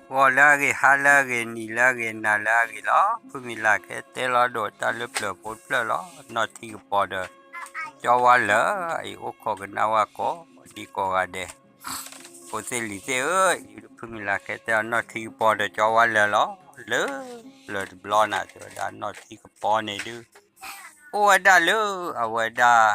ဂီၤလၢအဂ့ၤ, ဟါလၢအဂ့ၤ, နံၤလၢအဂ့ၤ, နၤလၢအဂ့ၤလီၤ. ဖုမံၤလၤကဟဲတဲလီၤဒိးတၢ်လၢပျၢၤဖိတဖျၢၣ်လီၤ. နီၢ်ထံကပီၤဒီး ကၠီဝါလၢာ် အံၤအိၣ်ခိးကနၣ်ဝဲကိးဒံကိးဂၤဒဲး, ဖိသ့ၣ်လံၤသ့ၣ်ဧၢ, အံၤဖုမံၤလၤကဟဲတဲအီၤ နီၢ်ထံကပီၤဒီးကၠီဝါလၢာ်လီၤ. လၢပျၢၤတဘျီနၤ တဲဝဲဒၣ် နီၢ်ထံကပီၤန့ၣ်ဒုး အိၣ်ဝဲဒၣ်လၢ အဝဲဒၣ်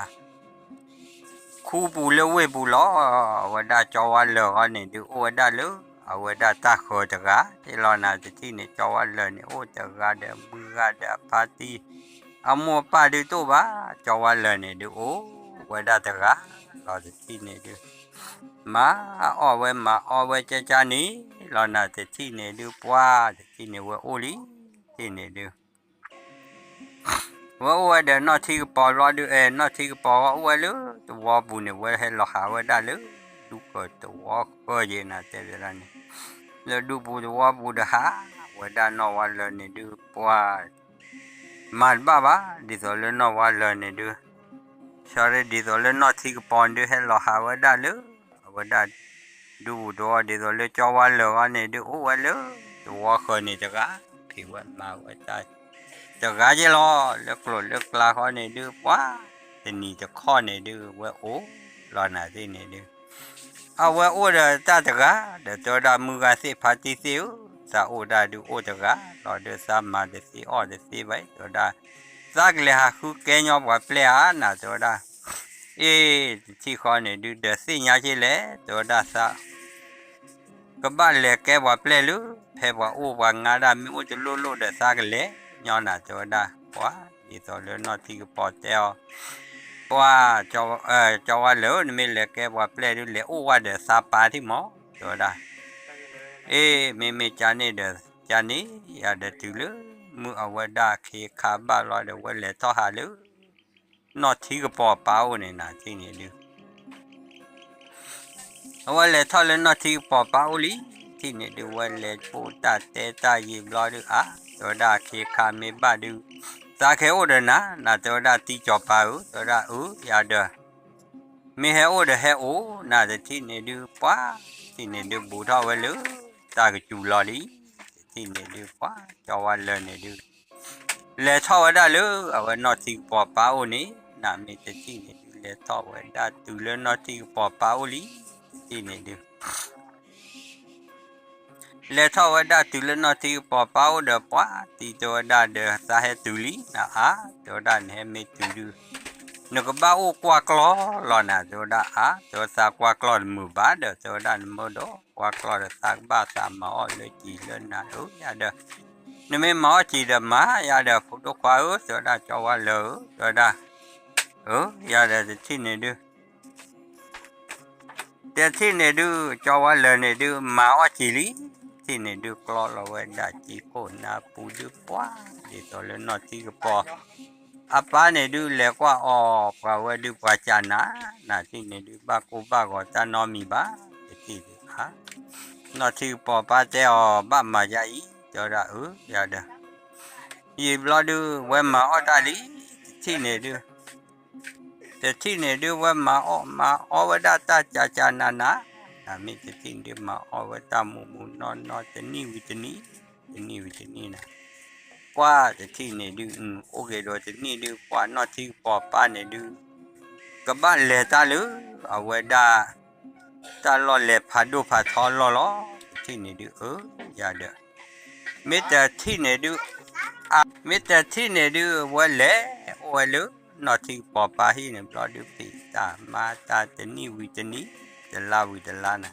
ခူပူၤလၢဝ့ၢ်ပူၤလီၤ. အဝဲဒၣ်ကၠီဝါလၢာ်ဃီန့ၣ်ဒုး အိၣ်ဝဲဒၣ်လၢ အဝဲဒၣ်တၢ်ဃၢၤတဂၤ တ့ၢ်လီၤနၤ တထံၣ်န့ၣ် ကၠီဝါလၢာ်န့ၣ် အိၣ်တဂၤဒီးမုၢ်ဂၤဒီးအဖါတံၢ် အမိၢ်အပၢ်ဒုးတအိၣ်ဘၣ်. ကၠီဝါလၢာ်န့ၣ်ဒုး အိၣ်ဝဲဒၣ်တဂၤလီၤ တထံၣ်န့ၣ်ဒုး မၤအီၣ်ဝဲမၤအီဝဲကၠၢကၠၢန့ၣ်လီၤနၤ တထံၣ်န့ၣ်ဒုး ပှၤ တထံၣ်န့ၣ်ဝဲအိၣ်လံ တထံၣ်န့ၣ်ဒုး ဝဲအိၣ်ဝဲဒီးနီၢ်ထံကပီၤဘျီဒုး အဲ နီၢ်ထံကပီၤအိၣ်ဝဲလၢသဝီပူၤန့ၣ် ဝဲဟဲလီၤဟးဝဲဒၣ်လၢ ဒူၣ်ဃၢၤသဝီဃၢၤယဲနၤ တဲဝဲဒၣ်န့ၣ် လၢဒူၣ်ပူၤသဝီပူၤဒီးဟးဝဲဒၣ်နီၢ်ဝါလၢာ်န့ၣ်ဒုး ပှၤ မၤတဘၣ်ဘၣ် ဒ်သိးလၢနီၢ်ဝါလၢာ်န့ၣ်ဒုး ဆၢဒ်သိးလၢနီၢ်ထံကပီၤဒုး ဟဲလီၤဟးဝဲဒၣ်လၢ အဝဲဒၣ် ဒူၣ်ပူၤသဝီ ဒ်သိးလၢကၠီဝါလၢာ်ဃီန့ၣ်ဒုး အိၣ်ဝဲလၢ သဝီဃၢၤန့ၣ်တဂၤ ဖံးဝဲမၤဝဲတၢ် တဂၤယဲလီၤ လၢကျိၤလၢကျါဃီန့ၣ်ဒုး ပှၤ တနံၤတခီန့ၣ်ဒုး ဝဲအိၣ်လီၤနၤသ့ၣ်န့ၣ်ဒုး အဝဲအိၣ်ဒီးတၢ်တဂၤ ဒီးတဲဝဲဒၣ်မုၢ်ဂၤသ့ၣ်ဖါတံၢ်သ့ၣ်ဧၢ, သးအိၣ်ဒၣ်ဒုးအိၣ်တဂၤ လီၤဒုးသးမၤတသ့အီၣ်တသ့ဘၣ် တဲဝဲဒၣ် သးကလဲၤဟးဃုကဲညီပှၤပျဲၢ်ဧါနၤ တဲဝဲဒၣ် အ့ တထံၣ်ဃီန့ၣ်ဒုး ဒီးသ့ၣ်ညါက့လဲၣ် တဲဝဲဒၣ်သး ကဘၣ်လဲၤကဲပှၤပျဲၢ်လၢ ဖဲပှၤအိၣ်ပှၤငါဒၣ် မ့ၢ်အိၣ်တလိၣ်လိၣ်ဒီးသးကလဲၤညီနၤ တဲဝဲဒၣ် ပှၤ ဒ်သိးလၢနီၢ်ထံကပီၤတဲအီၤ ပှၤ ကၠီဝါလၢာ် နမ့ၢ်လဲၤကဲပှၤပျဲၢ်ဒုး လဲၤအိၣ်ဝဲဒီးသးပၢ်ထံၣ်မး တဲဝဲဒၣ် အ့ မ့မ့ၢ်ကန့ၣ်ဒီး ကန့ၣ် ယၤဒီးတုၤလၢ မုၢ်အဝဲဒၣ်ခ့ခါဘၣ်လီၤဒီး ဝဲလဲၤထီၣ်ဟးလၢ နီၢ်ထံကပီၤပၢ်အိၣ်န့ၣ်နၤ ထံၣ်န့ၣ်ဒုး အဝဲလဲၤထီၣ်လၢနီၢ်ထံကပီၤပၢ်အိၣ်လံ ထံၣ်န့ၣ်ဒုး ဝဲလဲၤပိာ်တၢ်တဲတၢ်ယံာ်ဘျီဒုး အါ တဲဝဲဒၣ်ခ့ခါမ့ၢ်ဘၣ်ဒုး သးကဟဲအိၣ်ဒီးနၤ နၤ တဲဝဲဒၣ်တံကၠီၤပၢ်ဧၢ တဲဝဲဒၣ်အၢ ယၤဒီး မ့ၢ်ဟဲအိၣ်ဒီးဟဲအိၣ် နၤ တထံၣ်န့ၣ်ဒုး ပှၤ ထံၣ်န့ၣ်ဒုး ဘူးထီၣ်ဝဲလၢ တၢ်ကစူၤလီၤလံ တထံၣ်န့ၣ်ဒုး ပှၤ ကၠီဝါလၢာ်န့ၣ်ဒုး လဲၤထီၣ်ဝဲဒၣ်လၢ အဝဲနီၢ်ထံကပီၤပၢ်အိၣ်န့ၣ် နၤ မ့ၢ်တထံၣ်န့ၣ်ဒုး လဲၤထီၣ်ဝဲဒၣ်တုၤလၢနီၢ်ထံကပီၤပၢ်အိၣ်လံ တထံၣ်န့ၣ်ဒုး လဲၤထီၣ်ဝဲဒၣ်တုၤလၢနီၢ်ထံကပီၤပၢ်အိၣ်ဒီး ပှၤ တံၤတဲဝဲဒၣ်ဒီး သးဟဲတုၤလံ နၤ အါ တဲဝဲဒၣ် နဟဲမ့ၢ်တုၤဒုး နကဘၣ်အိၣ်ကွၢ်ကျီၢ်လီၤနၤ တဲဝဲဒၣ် အါ တဲဝဲသးကွၢ်ကျီၢ်တမုာ်ဘၣ်ဒီး တဲဝဲဒၣ် နမ့ၢ်ဒီးကွၢ်ကျီၢ်ဒီး သးကဘၣ်သးမၤအီၣ်လၢကံၤလၢနၤဧၢ ယၤဒီး နမ့ၢ်မၤအီၣ်ကံၤဒီးမၤ ယၤဒီး ဖိဒိၣ်ခွါဧၢ တဲဝဲဒၣ် ကၠီဝါလၢာ်ဧၢ တဲဝဲဒၣ် အၢ ယၤဒီး တထံၣ်န့ၣ်ဒုး တထံၣ်န့ၣ်ဒုး ကၠီဝါလၢာ်န့ၣ်ဒုး မၤအီၣ်ကံၤလံ ထံၣ်န့ၣ်ဒုး ကျီလီၤဝဲဒၣ်ကံၤခိၣ်နၢ်ပူၤဒုး ပှၤ ဒ်သိးလၢနီၢ်ထံကပီၤ အပၢ်န့ၣ်ဒုး လဲၤကွၢ်အီၤ ပှၤဝဲဒုး ပှၤကၢ်နၤ နၤ ထံၣ်န့ၣ်ဒုး ဘၣ်ကိၢ်ဘၣ်ဂီၤတၢ်နီတမံၤဘၣ် တထံၣ်ဒုး အါ နီၢ်ထံကပီၤပၢ်တဲအီၤ ဘၣ်မၤယါအံၤ တဲဝဲဒၣ် အၢ ယၤဒီး ယံာ်ဘျီဒုး ဝဲမၤအီၣ်တၢ်လံ တထံၣ်န့ၣ်ဒုး တထံၣ်န့ၣ်ဒုး ဝဲမၤအီၣ်မၤအီဝဲဒၣ်တၢ်ကၢ်ကၢ်နးနး နၤ မ့ၢ်တထံၣ်န့ၣ်ဒုး မၤအီၣ်ဝဲတၢ်မူးမူးနီၢ်နီၢ် တနံၣ်ဝံၤတနံၣ် တနံၣ်ဝံၤတနံၣ်နၤ ပှၤ တထံၣ်န့ၣ်ဒုး အိၣ်က့ၤဒီးတနံၣ်ဒုး ပှၤနီၢ်ထံကပီၤပၢ်န့ၣ်ဒုး ကဘၣ်လဲၤတၢ်လၢ အဝဲဒၣ် တၢ်လီၢ်လဲၤဖးဒိၣ်ဖးထီလီၢ်လီၤ တထံၣ်န့ၣ်ဒုး အၢ ယၤဒီး မ့ၢ်တထံၣ်န့ၣ်ဒုး အ မ့ၢ်တထံၣ်န့ၣ်ဒုး ဝဲလဲၤအိၣ်ဝဲလၢ နီၢ်ထံကပီၤပၢ်ဟံၣ်န့ၣ်ဘျီဒုး ဖံးတၢ်မၤတၢ်တနံၣ်ဝံၤတနံၣ် တလါဝံၤတလါနၤ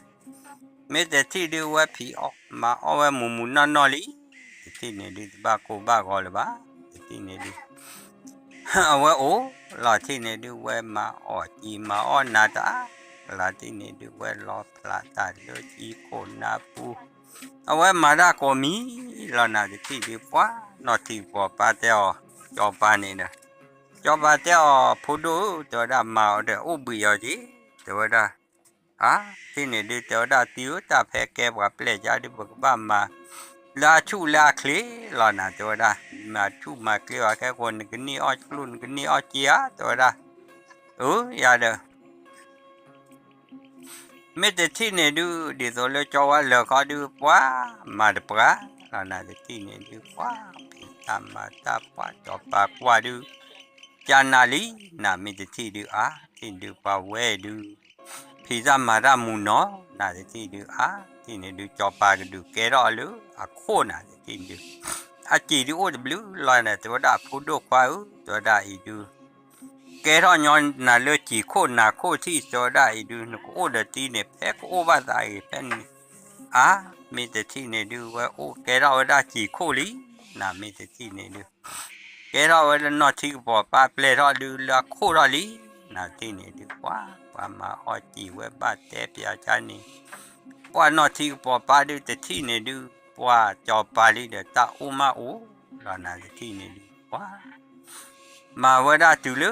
မ့ၢ်တထံၣ်ဒုး ဝဲဖံးအီၣ်မၤအီၣ်ဝဲမူးမူးနီၢ်နီၢ်လံ တထံၣ်န့ၣ်ဒုး တဘၣ်ကိၢ်ဘၣ်ဂီၤလၢၤဘၣ် တထံၣ်န့ၣ်ဒုး အဝဲအိၣ်လီၤ ထံၣ်န့ၣ်ဒုး ဝဲမၤအီၣ်ကံၤမၤအီၣ်နးတၢ် လၢထံၣ်န့ၣ်ဒုး ဝဲလီၤဖျးတၢ်လၢကံၤခိၣ်နၢ်ပူၤ အဝဲမၤတၢ်ကိးမံၤလီၤနၤ တထံၣ်ဒုး ပှၤ နီၢ်ထံကပီၤပၢ်တဲအီၤ ကၠီပၢ်န့ၣ်ဒီး ကၠီပၢ်တဲအီၤ ဖိဒိၣ်ဧၢ တဲဝဲဒၣ် မၤအီၤဒီးအိၣ်ဘှံးအီၤက့ၤ တဲဝဲဒၣ် အါ ထံၣ်န့ၣ်ဒုး တဲဝဲဒၣ် တံၤဧၢ တၢ်ဖဲကဲပှၤပျဲၢ်ကါဒုး ပကဘၣ်မၤ လၢအဆူၣ်လၢအချ့လီၤနၤ တဲဝဲဒၣ် မၤဆူၣ်မၤချ့အီၤ ခဲကိာ်နကန့ၢ်အီၣ်ကျိၣ် နကန့ၢ်အီၣ်က့ၤဧါ တဲဝဲဒၣ် အၢ ယၤဒီး မ့ၢ်တထံၣ်န့ၣ်ဒုး ဒ်သိးလၢကၠီဝါလၢာ်ခီဒုး ပှၤမၤတပှၢ်လီၤ နၤတထံၣ်န့ၣ်ဒုး ပှၤဖံးတၢ်မၤတၢ် ပှၤစီၤပၤကွၢ်ဒုး ကနၤလံ နၤမ့ၢ်တထံၣ်ဒုး အါ ထံၣ်န့ၣ်ဒုး ပှၤဝဲဒုး ဖံးတၢ်မၤတၢ်မူနီၤ နၤတထံၣ်ဒုး အါ ထံၣ်န့ၣ်ဒုး စီၤပၤကဒုးကဲထီၣ်လၢအခိၣ်နၤတထံၣ်န့ၣ်ဒုး အစံာ်ဒုးအိၣ်တဘျုးလီၤန့ၣ် တဲဝဲဒၣ်အဖိဒိၣ်ခွါဧၢ တဲဝဲဒၣ်အံၤဒုး ကဲထီၣ်ညီနၤလၢစံာ်ခိၣ်နၤခိၣ်ထံၣ် တဲဝဲဒၣ်အံၤဒုး နကအိၣ်ဒီးတံၤန့ၣ် ဖဲကအိၣ်ဘၣ်သးဂ့ၤဖဲန့ၣ် အါ မ့ၢ်တထံၣ်န့ၣ်ဒုး ဝဲအိၣ်ကဲထီၣ်ဝဲဒၣ်စံာ်ခိၣ်လံ နၤမ့ၢ်တထံၣ်န့ၣ်ဒုး ကဲထီၣ်ဝဲလၢနီၢ်ထံကပီၤပၢ်ပျဲၢ်ထီၣ်ဒုးလၢအခိၣ်ထီၣ်လံ နၤတထံၣ်န့ၣ်ဒုး ပှၤ ပှၤမၤအီၣ်စံာ်ဝဲဘၣ်တဲပၠးကါန့ၣ် ပှၤနီၢ်ထံကပီၤပၢ်ဒုးတထံၣ်န့ၣ်ဒုး ပှၤစီၤပၤလံဒီးတၢ်အိၣ်မးအိၣ်လီၤ နၤတထံၣ်န့ၣ်ဒုး ပှၤ မၤဝဲဒၣ်တုၤလၢ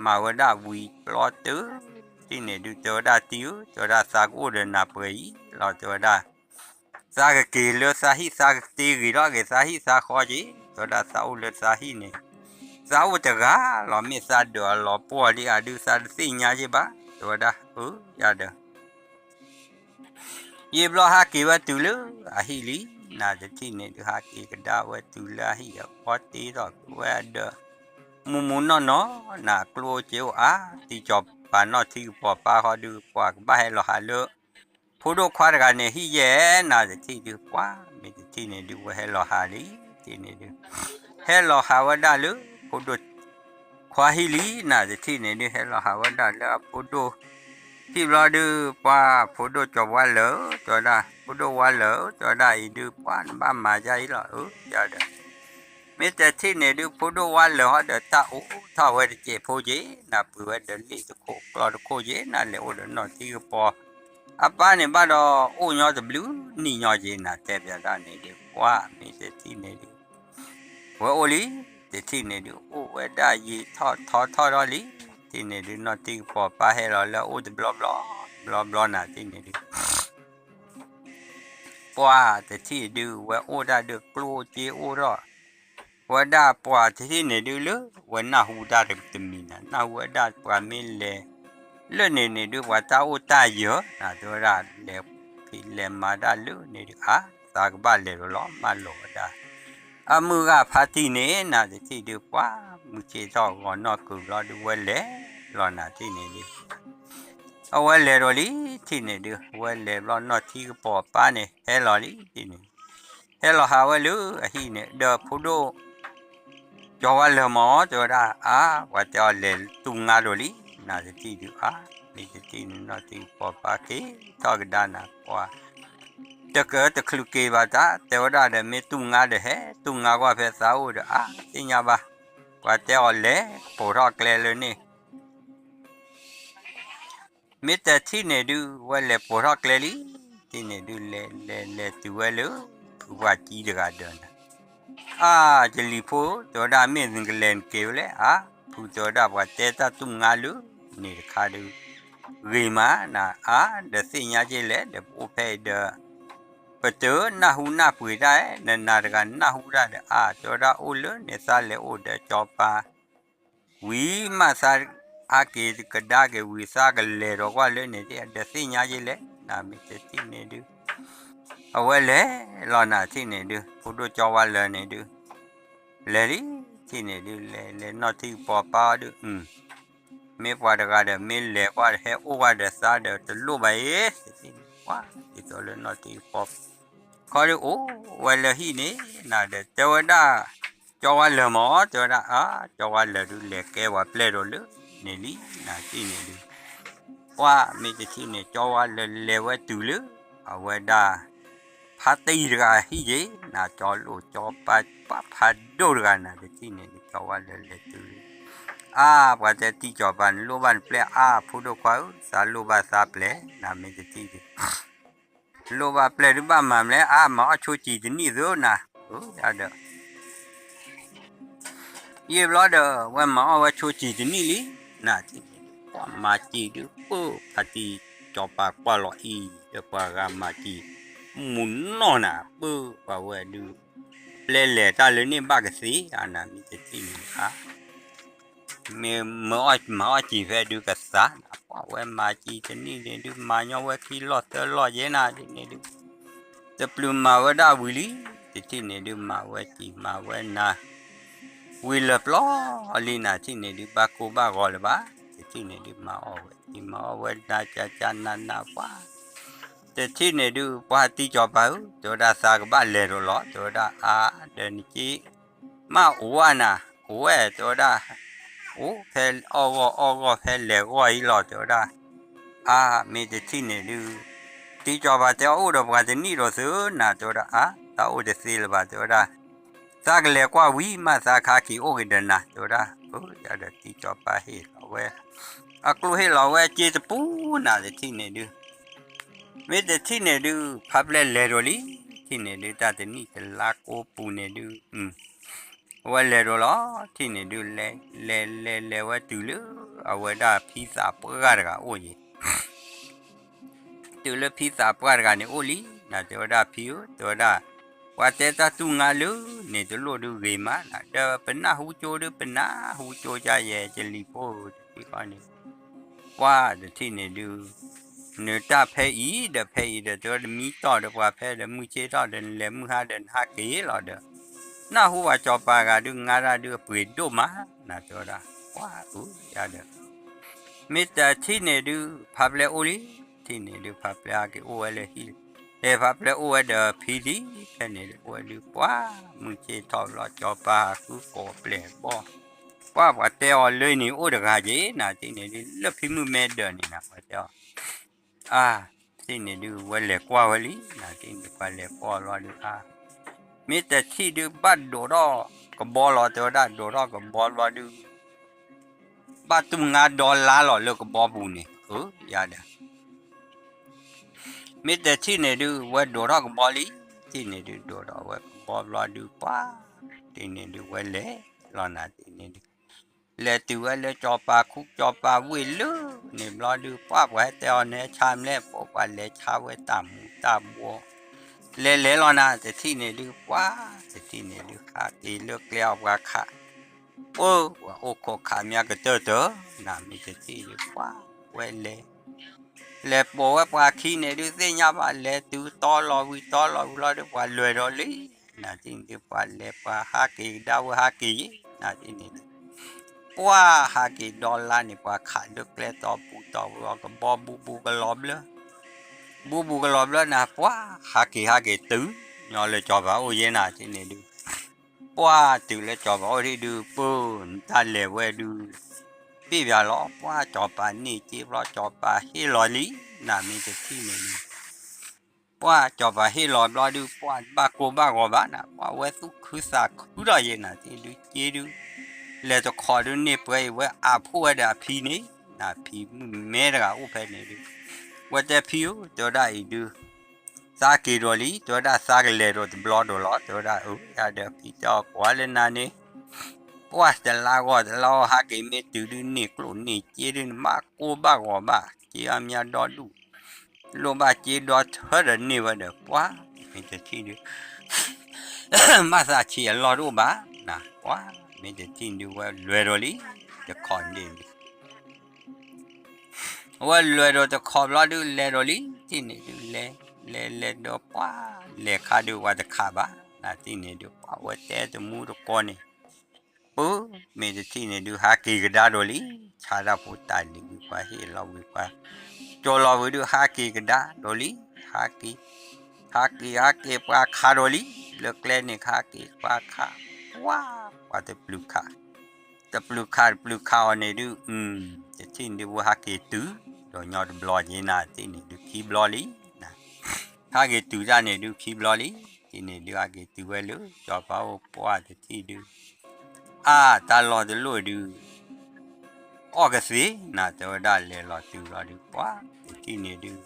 မၤဝဲဒၣ်ဝံၤပျီတုၤ တထံၣ်န့ၣ်ဒုး တဲဝဲဒၣ်တံၤဧၢ တဲဝဲဒၣ်သးကအိၣ်ဒီးနၤပှဲၤအံၤလီၤ တဲဝဲဒၣ် သးကက့ၤလၢသးဟံၣ်သးကတ့ဂ့ၤထီၣ်က့ၤသးဟံၣ်သးဃီက့ၤ တဲဝဲဒၣ်သးအိၣ်လၢသးဟံၣ်န့ၣ် သးအိၣ်တဂၤလီၤ မ့ၢ်သးဒၢးအလီၤပှီၢ်ဒံးအဒုး သးတသ့ၣ်ညါက့ၤဘၣ် တဲဝဲဒၣ် အၢ ယၤဒီး ယံာ်ဘျီဟးက့ၤဝဲတုၤလၢအဟံၣ်လံ နၤတထံၣ်န့ၣ်ဒုး ဟးက့ၤကဒါဝဲတုၤလၢအဟံၣ်ဒီး ပှၤတ့ထီၣ်က့ၤဝဲအဒၢး မူမူနီၢ်နီၢ် နၤကျိၣ်အိၣ်စ့အိၣ်အါ တံၤစီၤပၤနီၢ်ထံကပီၤပၢ်ဃီဒုး ပှၤကဘၣ်ဟဲလီၤဟးလၢ ဖိဒိၣ်ခွါတဂၤန့ၣ်ဟံၣ်ယဲၢ် နၤတထံၣ်ဒုး ပှၤ မ့ၢ်တထံၣ်န့ၣ်ဒုး ဝဲဟဲလီၤဟးလံ တထံၣ်န့ၣ်ဒုး ဟဲလီၤဟးဝဲဒၣ်လၢ ဖိဒိၣ် ခွါဟံၣ်လံ နၤတထံၣ်န့ၣ်ဒုး ဟဲလီၤဟးဝဲဒၣ်လၢအဖိဒိၣ် ဟံၣ်ဘျီဒုး ပှၤဖိဒိၣ်စီၤဝါလၢာ် တဲဝဲဒၣ် ဖိဒိၣ်ဝါလၢာ် တဲဝဲဒၣ်အံၤဒုး ပှၤ နဘၣ်မၤဒ်အံၤလီၤ အၢ ယၤဒီး မ့ၢ်တထံၣ်န့ၣ်ဒုး ဖိဒိၣ်ဝါလၢာ်ဟီဒီး တၢ်အိၣ်ထီၣ်ဝဲတစဲးဖိက့ၤ နၤပှ့ၤဝဲဒီးလ့ၣ်တခိၣ်ကျီတခိၣ်က့ၤ နၤလဲၤအိၣ်ဒီးနီၢ်ထံကပီၤ အပၢ်န့ၣ်ဘၣ်ဒီး အိၣ်ညီတဘျုးနံၣ်ညီက့ၤ နၤတဲပၠးတၢ်န့ၣ်ဒုး ပှၤ မ့ၢ်တထံၣ်န့ၣ်ဒုး ဝဲအိၣ်လံ တထံၣ်န့ၣ်ဒုး အိၣ်ဝဲဒၣ်ယံာ်ထီၣ်ထီထီၣ်ထီၣ်လံ တထံၣ်န့ၣ်ဒုး နီၢ်ထံကပီၤပၢ်ဟဲလီၤလၢအအိၣ်တဘျီဘျီ ဘျီဘျီ နၤတထံၣ်န့ၣ်ဒုး ပှၤတထံၣ်ဒုး ဝဲအိၣ်ဒၣ်ဒုး ကျိၣ်အိၣ်စ့အိၣ်ထီၣ် ဝဲဒၣ်ပှၤတထံၣ်န့ၣ်ဒုးလၢ ဝဲနၢ်ဟူတၢ်တမံၤနၤ နၢ်ဟူဝဲဒၣ်ပှၤမ့ၢ်လဲၤ လၢန့ၣ်န့ၣ်ဒုး ပှၤတၢ်အိၣ်တၢ်ယၢၤ နၤတဲဝဲဒၣ် လဲၤဖံးလဲၤမၤတၢ်လၢန့ၣ်ဒုး အါ သးကဘၣ်လဲၤဒီးလီၤ မၢလီၤဝဲဒၣ် အမုၢ်ဂၤဖါတံၢ်န့ၣ် နၤတထံၣ်ဒုး ပှၤ မုၢ်ဆ့ၣ်ထီၣ်ဂီၤနီၢ်ကုၤဘျီဒုး ဝဲလဲၤလီၤ နၤတထံၣ်န့ၣ်ဒုး အဝဲလဲၤဒီးလံ တထံၣ်န့ၣ်ဒုး ဝဲလဲၤဘျီ နီၢ်ထံကပီၤပၢ်န့ၣ် ဟဲလီၤလံ တထံၣ်န့ၣ် ဟဲလီၤဟးဝဲလၢအဟံၣ်န့ၣ် ဒီးဖိဒိၣ် ကၠီဝါလၢာ်မး တဲဝဲဒၣ် အါ ပှၤတဲအီၤလဲၤတူၢ်ငါဒီးလံ နၤတထံၣ်ဒုး အါ မ့ၢ်တထံၣ်န့ၣ် နီၢ်ထံကပီၤပၢ်က့ၤထီၣ်ကဒါနၤ ပှၤ တကတချုးက့ၤဘၣ်တၢ် တဲဝဲဒၣ်ဒီး မ့ၢ်တူၢ်ငါဒီးဟဲ တူၢ်ငါကွၢ်ဖဲသးအိၣ်ဒီး အါ သ့ၣ်ညါဘၣ် ပှၤတဲအီၤလဲၤ ပိာ်ထီၣ်ကျဲလၢန့ၣ် မ့ၢ်တထံၣ်န့ၣ်ဒုး ဝဲလဲၤပိာ်ထီၣ်ကျဲလံ တထံၣ်န့ၣ်ဒုး လဲၤလဲၤလဲၤတုၤဝဲလၢ ဖုပှၤကံတဂၤဒီးနၤ အါ ယလံၤဖိ တဲဝဲဒၣ် မ့ၢ်နကလဲၤနက့ၤဝဲလဲၣ် အါ ဖုတဲဝဲဒၣ် ပှၤတဲတၢ်တူၢ်ငါလၢန့ၣ်တခါဒုး ဂ့ၤမးနၤ အါ ဒီးသ့ၣ်ညါက့ၤလဲၣ် ဒီးပအိၣ်ဖဲအံၤဒီး ပတနၢ်ဟူနၢ်ပှ့ၤတၢ် နနၤတဂၤနၢ်ဟူတၢ်ဒီး အါ တဲဝဲဒၣ် အိၣ်လၢန့ၣ်သးလဲၤအိၣ်ဒီးကၠီပၤ ဝံၤမးသး အါက့ၤကဒါက့ၤဝံၤ သးကလဲၤဒီးကွၢ်လၢန့ၣ် ဒီးသ့ၣ်ညါက့ၤလဲၣ် နၤမ့ၢ်တထံၣ်န့ၣ်ဒုး အဝဲလဲၤလီၤ နၤတထံၣ်န့ၣ်ဒုး ဖိဒိၣ်ကၠီဝါလၢာ်န့ၣ်ဒုး လဲၤလံ တထံၣ်န့ၣ်ဒုး လဲၤလဲၤနီၢ်ထံကပီၤပၢ်အီၤဒုး အု မ့ၢ်ပှၤတဂၤဒီး မ့ၢ်လဲၤကွၢ်ဒီး ဟဲအိၣ်ကွၢ်ဒီးသးဒီး တလိၣ်ဘၣ်အံၤ တထံၣ်န့ၣ် ပှၤ ဒ်သိးလၢနီၢ်ထံကပီၤ ခီဒုးအိၣ်ဝဲလၢဟံၣ်န့ၣ် နၤဒီး တဲဝဲဒၣ် ကၠီဝါလၢာ်မး တဲဝဲဒၣ် အါ ကၠီဝါလၢာ်ဒုး လဲၤကဲပှၤပျဲၢ်ဒီးလၢန့ၣ်လံ နၤတထံၣ်န့ၣ်ဒုး ပှၤ မ့ၢ်တထံၣ်န့ၣ် ကၠီဝါလၢာ်လဲၤဝဲတုၤလၢ အဝဲဒၣ် ဖါတံၢ်တဂၤဟံၣ်က့ၤ နၤကၠီလိာ်ကၠီပၤ ပှၤဖးဒိၣ်တဂၤ နၤတထံၣ်န့ၣ်ဒုး ကၠီဝါလၢာ်လဲၤတုၤလၢ အါ ပှၤတဲတံၤကၠီၤပၤ နလိၣ်ဘၣ်နပျဲၢ် အါ ဖိဒိၣ်ခွါဧၢ သးလိၣ်ဘၣ်သးပျဲၢ် နၤမ့ၢ်တထံၣ်ဒုး လိၣ်ဘၣ်ပျဲၢ်ဒုးဘၣ်မၤမလဲၣ် အါ မၤအီၣ်ဆိစံာ်တနံၣ်သုနၤ အၢ ယၤဒီး ယံာ်ဘျီဒီး ဝဲမၤအီၣ်ဝဲဆိစံာ်တနံၣ်လံ နၤတထံၣ်န့ၣ် ပှၤမၤစံာ်ဒုး ပၢၢ်ဖါတံၢ်ကၠီၤပၤကွၢ်လီၤအံၤ ဒီးပှၤဂၤမၤစံာ် မူနီၢ်နၤ ပၢၢ်ပှၤဝဲဒုး ပျဲလဲၤတၢ်လၢန့ၣ်ဘၣ်ကသ့ အါ နၤမ့ၢ်တထံၣ်န့ၣ် အါ မ့ၢ်မၤအီၣ်စံာ်ဖဲဒုးကသးနၤ အဝဲမၤစံာ်တနံၣ်န့ၣ်ဒုး မၤညီဝဲခံလီၢ်သၢလီၢ်ယဲနၤ တထံၣ်န့ၣ်ဒုး တပျုာ်မၤဝဲဒၣ်ဝံၤလံ, တထံၣ်န့ၣ်ဒုး မၤဝဲစံာ်မၤဝဲနၤ ဝံၤလၢာ်ပျီလံနၤ တထံၣ်န့ၣ်ဒုး ဘၣ်ကိၢ်ဘၣ်ဂီၤလၢၤဘၣ်, တထံၣ်န့ၣ်ဒုး မၤအီၣ်ဝဲစံာ်မၤအီၣ်ဝဲနၤ ကကနးနးပှၤ တထံၣ်န့ၣ်ဒုး ပှၤတံကီၤပၤဧၢ, တဲဝဲဒၣ်သးကဘၣ်လဲၤဒီးလီၤ, တဲဝဲဒၣ်အါ ဒီးနက့ မ့ၢ်အိၣ်ဝဲနၤ, အိၣ်ဝဲ တဲဝဲဒၣ်, အိၣ်ဖဲအီၣ်ဂီၢ်အီၣ်ဂီၢ်ဖဲလဲၤဂီၢ်အံၤလီၤ တဲဝဲဒၣ်, အါ မ့ၢ်တထံၣ်န့ၣ်ဒုး တံကီၤပၤတဲအီၤအိၣ်ဒီးပှၤတနံၣ်ဒီးသုနၤ တဲဝဲဒၣ် အါ သးအိၣ်တသ့လၢၤဘၣ် တဲဝဲဒၣ်, သးကလဲၤကွၢ်ဝံၤမးသးခါက့ၤအိၣ်က့ၤဒီးနၤ တဲဝဲဒၣ်, ယၤဒီးတံကီၤပၤဟ့ၣ်လီၤဝဲ အကျိၣ်ဟ့ၣ်လီၤဝဲစ့တပူၤနၤ တထံၣ်န့ၣ်ဒုး မ့ၢ်တထံၣ်န့ၣ်ဒုး ဖါပျဲလဲၤဒီးလံ, ထံၣ်န့ၣ်ဒုး တၢ်တနံၣ်တလါကိးပူၤန့ၣ်ဒုး အဝဲလဲၤဒီးလီၤ, ထံၣ်န့ၣ်ဒုး လဲၤလဲၤလဲၤလဲၤဝဲတုၤလၢ အဝဲဒၣ်ဖံသးပှၢ်တဂၤအိၣ်ယံၤ တုၤလၢဖံသးပှၢ်တဂၤန့ၣ်အိၣ်လံ, နတဲဝဲဒၣ်ဖံဧၢ, တဲဝဲဒၣ်, ပှၤတဲတၢ်တူၢ်ငါလၢန့ၣ်တလိၣ်ဒုးဂ့ၤမးနၤ, ဒီးပနၢ်ဟူကၠိဒုး ပနၢ်ဟူကၠိကယဲၢ်ကလံၤဖိတထံၣ်ဃီန့ၣ်, ပှၤတထံၣ်န့ၣ်ဒုး နတၢ်ဖဲအံၤဒီးဖဲအံၤဒီး တဲဝဲတမံတီၢ်ဒီးပှၤဖဲဒီး မုၢ်ဆ့ၣ်ထီၣ်ဒီး နလဲၤမုၢ်ဟါဒီးနဟးက့ၤလီၤဒီး နၢ်ဟူပှၤကၠီၤပၤဂၤဒုး ငါဒၣ်ဒုးအပှ့ၤဒိၣ်မး နတဲဝဲဒၣ်, ပှၤဧၢယၤဒီး မ့ၢ်တထံၣ်န့ၣ်ဒုး ဖါပျဲအိၣ်လံ, ထံၣ်န့ၣ်ဒုး ဖါပျဲဟးက့ၤအိၣ်ဝဲလၢဟံၣ်, ဖါပျဲအိၣ်ဝဲဒီးဖံလံ, ဖဲန့ၣ်ဒုး အိၣ်ဝဲဒုး ပှၤမုၢ်ဆ့ၣ်ထီၣ်ဘျီ ကၠီၤပၤဟးဃုကိးပျဲၢ်ဘီၣ်, ပှၤပှၤတဲအီၤလၢန့ၣ်အိၣ်တဂၤက့ၤ နထံၣ်န့ၣ်ဒုး လၢဖံမုၢ်မဲဒၢးန့ၣ်နၤ ပှၤတဲအီၤ အါ ထံၣ်န့ၣ်ဒုး ဝဲလဲၤကွၢ်ဝဲလံ, နထံၣ်န့ၣ် ပှၤလဲၤကွၢ်လီၤဒုး အါ မ့ၢ်တထံၣ်ဒုး ဘၣ်ဒိးထီၣ်ကဘီလီၤ တဲဝဲဒၣ် ဒိးထီၣ်ကဘီလီၤဒုး ဘၣ်တူၢ်ငါဒီလါလီၤလၢကဘီပူၤန့ၣ် အၢ ယၤဒီး မ့ၢ်တထံၣ်န့ၣ်ဒုး ဝဲဒိးထီၣ်ကဘီလံ, ထံၣ်န့ၣ်ဒုး ဒိးထီၣ်ဝဲကဘီဘျီဒုး ပှၤ ထံၣ်န့ၣ်ဒုး ဝဲလဲၤလီၤနၤ ထံၣ်န့ၣ်ဒုး လဲၤတုၤဝဲလၢကၠီၤပၤခူ ကၠီၤပၤဝ့ၢ်လၢန့ၣ်ဘျီဒုး ပှၤပှၤဟဲတဲအီၤန့ၣ် ဆါမလဲၣ် ပှၤပှၤလဲၤဆါဝဲတၢ်မူၤတၢ်ဘှီ လဲၤလဲၤလီၤနၤ တထံၣ်န့ၣ်ဒုး ပှၤ တထံၣ်န့ၣ်ဒုး ဟးက့ၤလၢကျဲအီၤပှၤခး ပှၤအိၣ်ခိးခးမးကတၢၢ်တၢၢ် နမ့ၢ်တထံၣ်ဒုး ပှၤ ဝဲလဲၤ လဲၤပိာ်ဝဲပှၤခံန့ၣ်ဒုး သ့ၣ်ညါဘၣ် လဲၤတုၤတီလီၤဝံၤ တီလီၤဝံၤလီၤဒုး ပှၤလဲၤဒီးလံ နထံၣ်န့ၣ်ဒုး ပှၤလဲၤ ပှၤဟးက့ၤကဒါဝဲဟးက့ၤယံၤ နထံၣ်န့ၣ်ဒုး ပှၤဟးက့ၤဒီလါန့ၣ် ပှၤခးလၢကျဲတီပူၤတီပူၤ ကဘီဘူးဘူးကလီၤဘျၢ ဘူးဘူးကလီၤဘျၢနၤ ပှၤ ဟးက့ၤဟးက့ၤတုၤ ညီလၢကၠီၤပၤအိၣ်ယဲနၤ ထံၣ်န့ၣ်ဒုး ပှၤတုၤလၢကၠီၤပၤအိၣ်ထံၣ်ဒုး ပၢ် နတၢ်လဲၤဝဲဒုး ပ့ၢ်ပၠးလီၤ ပှၤ ကၠီၤပၤန့ၢ်က့ၤဘျီ ကၠီၤပၤဟ့ၣ်လီၤလံ နမ့ၢ်တထံၣ်န့ၣ်ဒုး ပှၤ ကၠီၤပၤဟ့ၣ်လီၤဘျီဒုး ပှၤဘၣ်ကိၢ်ဘၣ်ဂီၤဘၣ်နၤ ပှၤဝဲသူၣ်ခုသးခုထီၣ်ယဲနၤ ထံၣ်ဒုးက့ဒုး လဲၤတခီဒုးန့ၢ်ပှဲၤအံၤဝဲအဖိဝဲဒီးအဖံန့ၣ် နဖံမုၣ်မဲတဂၤအိၣ်ဖဲန့ၣ်ဒုး ဝဲတဲဖံဧၢ တဲဝဲဒၣ်အံၤဒုး သးက့ၤဒီးလံ တဲဝဲဒၣ်သးကလဲၤဒီးတဘျီဒီးလီၤ တဲဝဲဒၣ်အၢ ယၤဒီးဖံတဲအီၤကွၢ်လၢနၤန့ၣ် ပှၤတလါဂီၢ်တလါဂီၢ်ဟးက့ၤမ့ၢ်တုၤဒုးန့ၢ်ကျိၣ်န့ၢ်စ့ဒုး နဘၣ်ကိၢ်ဘၣ်ဂီၤဘၣ် စ့အါမးဒီဒူၣ် လိၣ်ဘၣ်စ့ဒီထၢဒီးန့ၢ်ဝဲဒီး ပှၤ မ့ၢ်တထံၣ်ဒုး ဘၣ်သးဆံးအလီၢ်တအိၣ်ဘၣ် န ပှၤ မ့ၢ်တထံၣ်ဒုးဝဲလဲၤဒီးလံ တခီန့ၣ် ဝဲလဲၤဒီးတခီဘျီဒုး လဲၤဒီးလံ ထံၣ်န့ၣ်ဒုး လဲၤ လဲၤလဲၤဒီး ပှၤ လဲၤခါဒုးဝဲတခးဘၣ် နထံၣ်န့ၣ်ဒုး ပှၤဝဲတဲတမူတကိးန့ၣ် ပၢ် မ့ၢ်တထံၣ်န့ၣ်ဒုး ဟးက့ၤကဒါဒီးလံ ဆါတၢ်ဖိတၢ်လံၤဝံၤ ပှၤဟ့ၣ်လီၤဝံၤ ပှၤ ကၠီၤလီၤဝံၤဒုး ဟးက့ၤကဒါဒီးလံ ဟးက့ၤ ဟးက့ၤ ဟးက့ၤ ပှၤခးဒီးလံ လၢကျဲန့ၣ် ဟးက့ၤ ပှၤခး ပှၤ ပှၤတပျုၤခး တပျုၤခး တပျုၤခးအီၤန့ၣ်ဒုး တထံၣ်န့ၣ်ဒုး ဝဲဟးက့ၤတုၤ ဒီးညီတဘျီက့ၤနၤ တထံၣ်န့ၣ်ဒုး ခံဘျီလံ ဟးက့ၤတုၤတၢ်န့ၣ်ဒုး ခံဘျီလံ တထံၣ်န့ၣ်ဒုး ဟးက့ၤတုၤဝဲလၢ ကၠီၤပၤအိၣ် ပှၤတထံၣ်ဒုး အါ တၢ်လီၢ်တလိၣ်ဒုး အီၣ်ကသ့ နတဲဝဲဒၣ် လဲၤလီၤတုၤလီၤဒုး ပှၤ တထံၣ်န့ၣ်ဒုး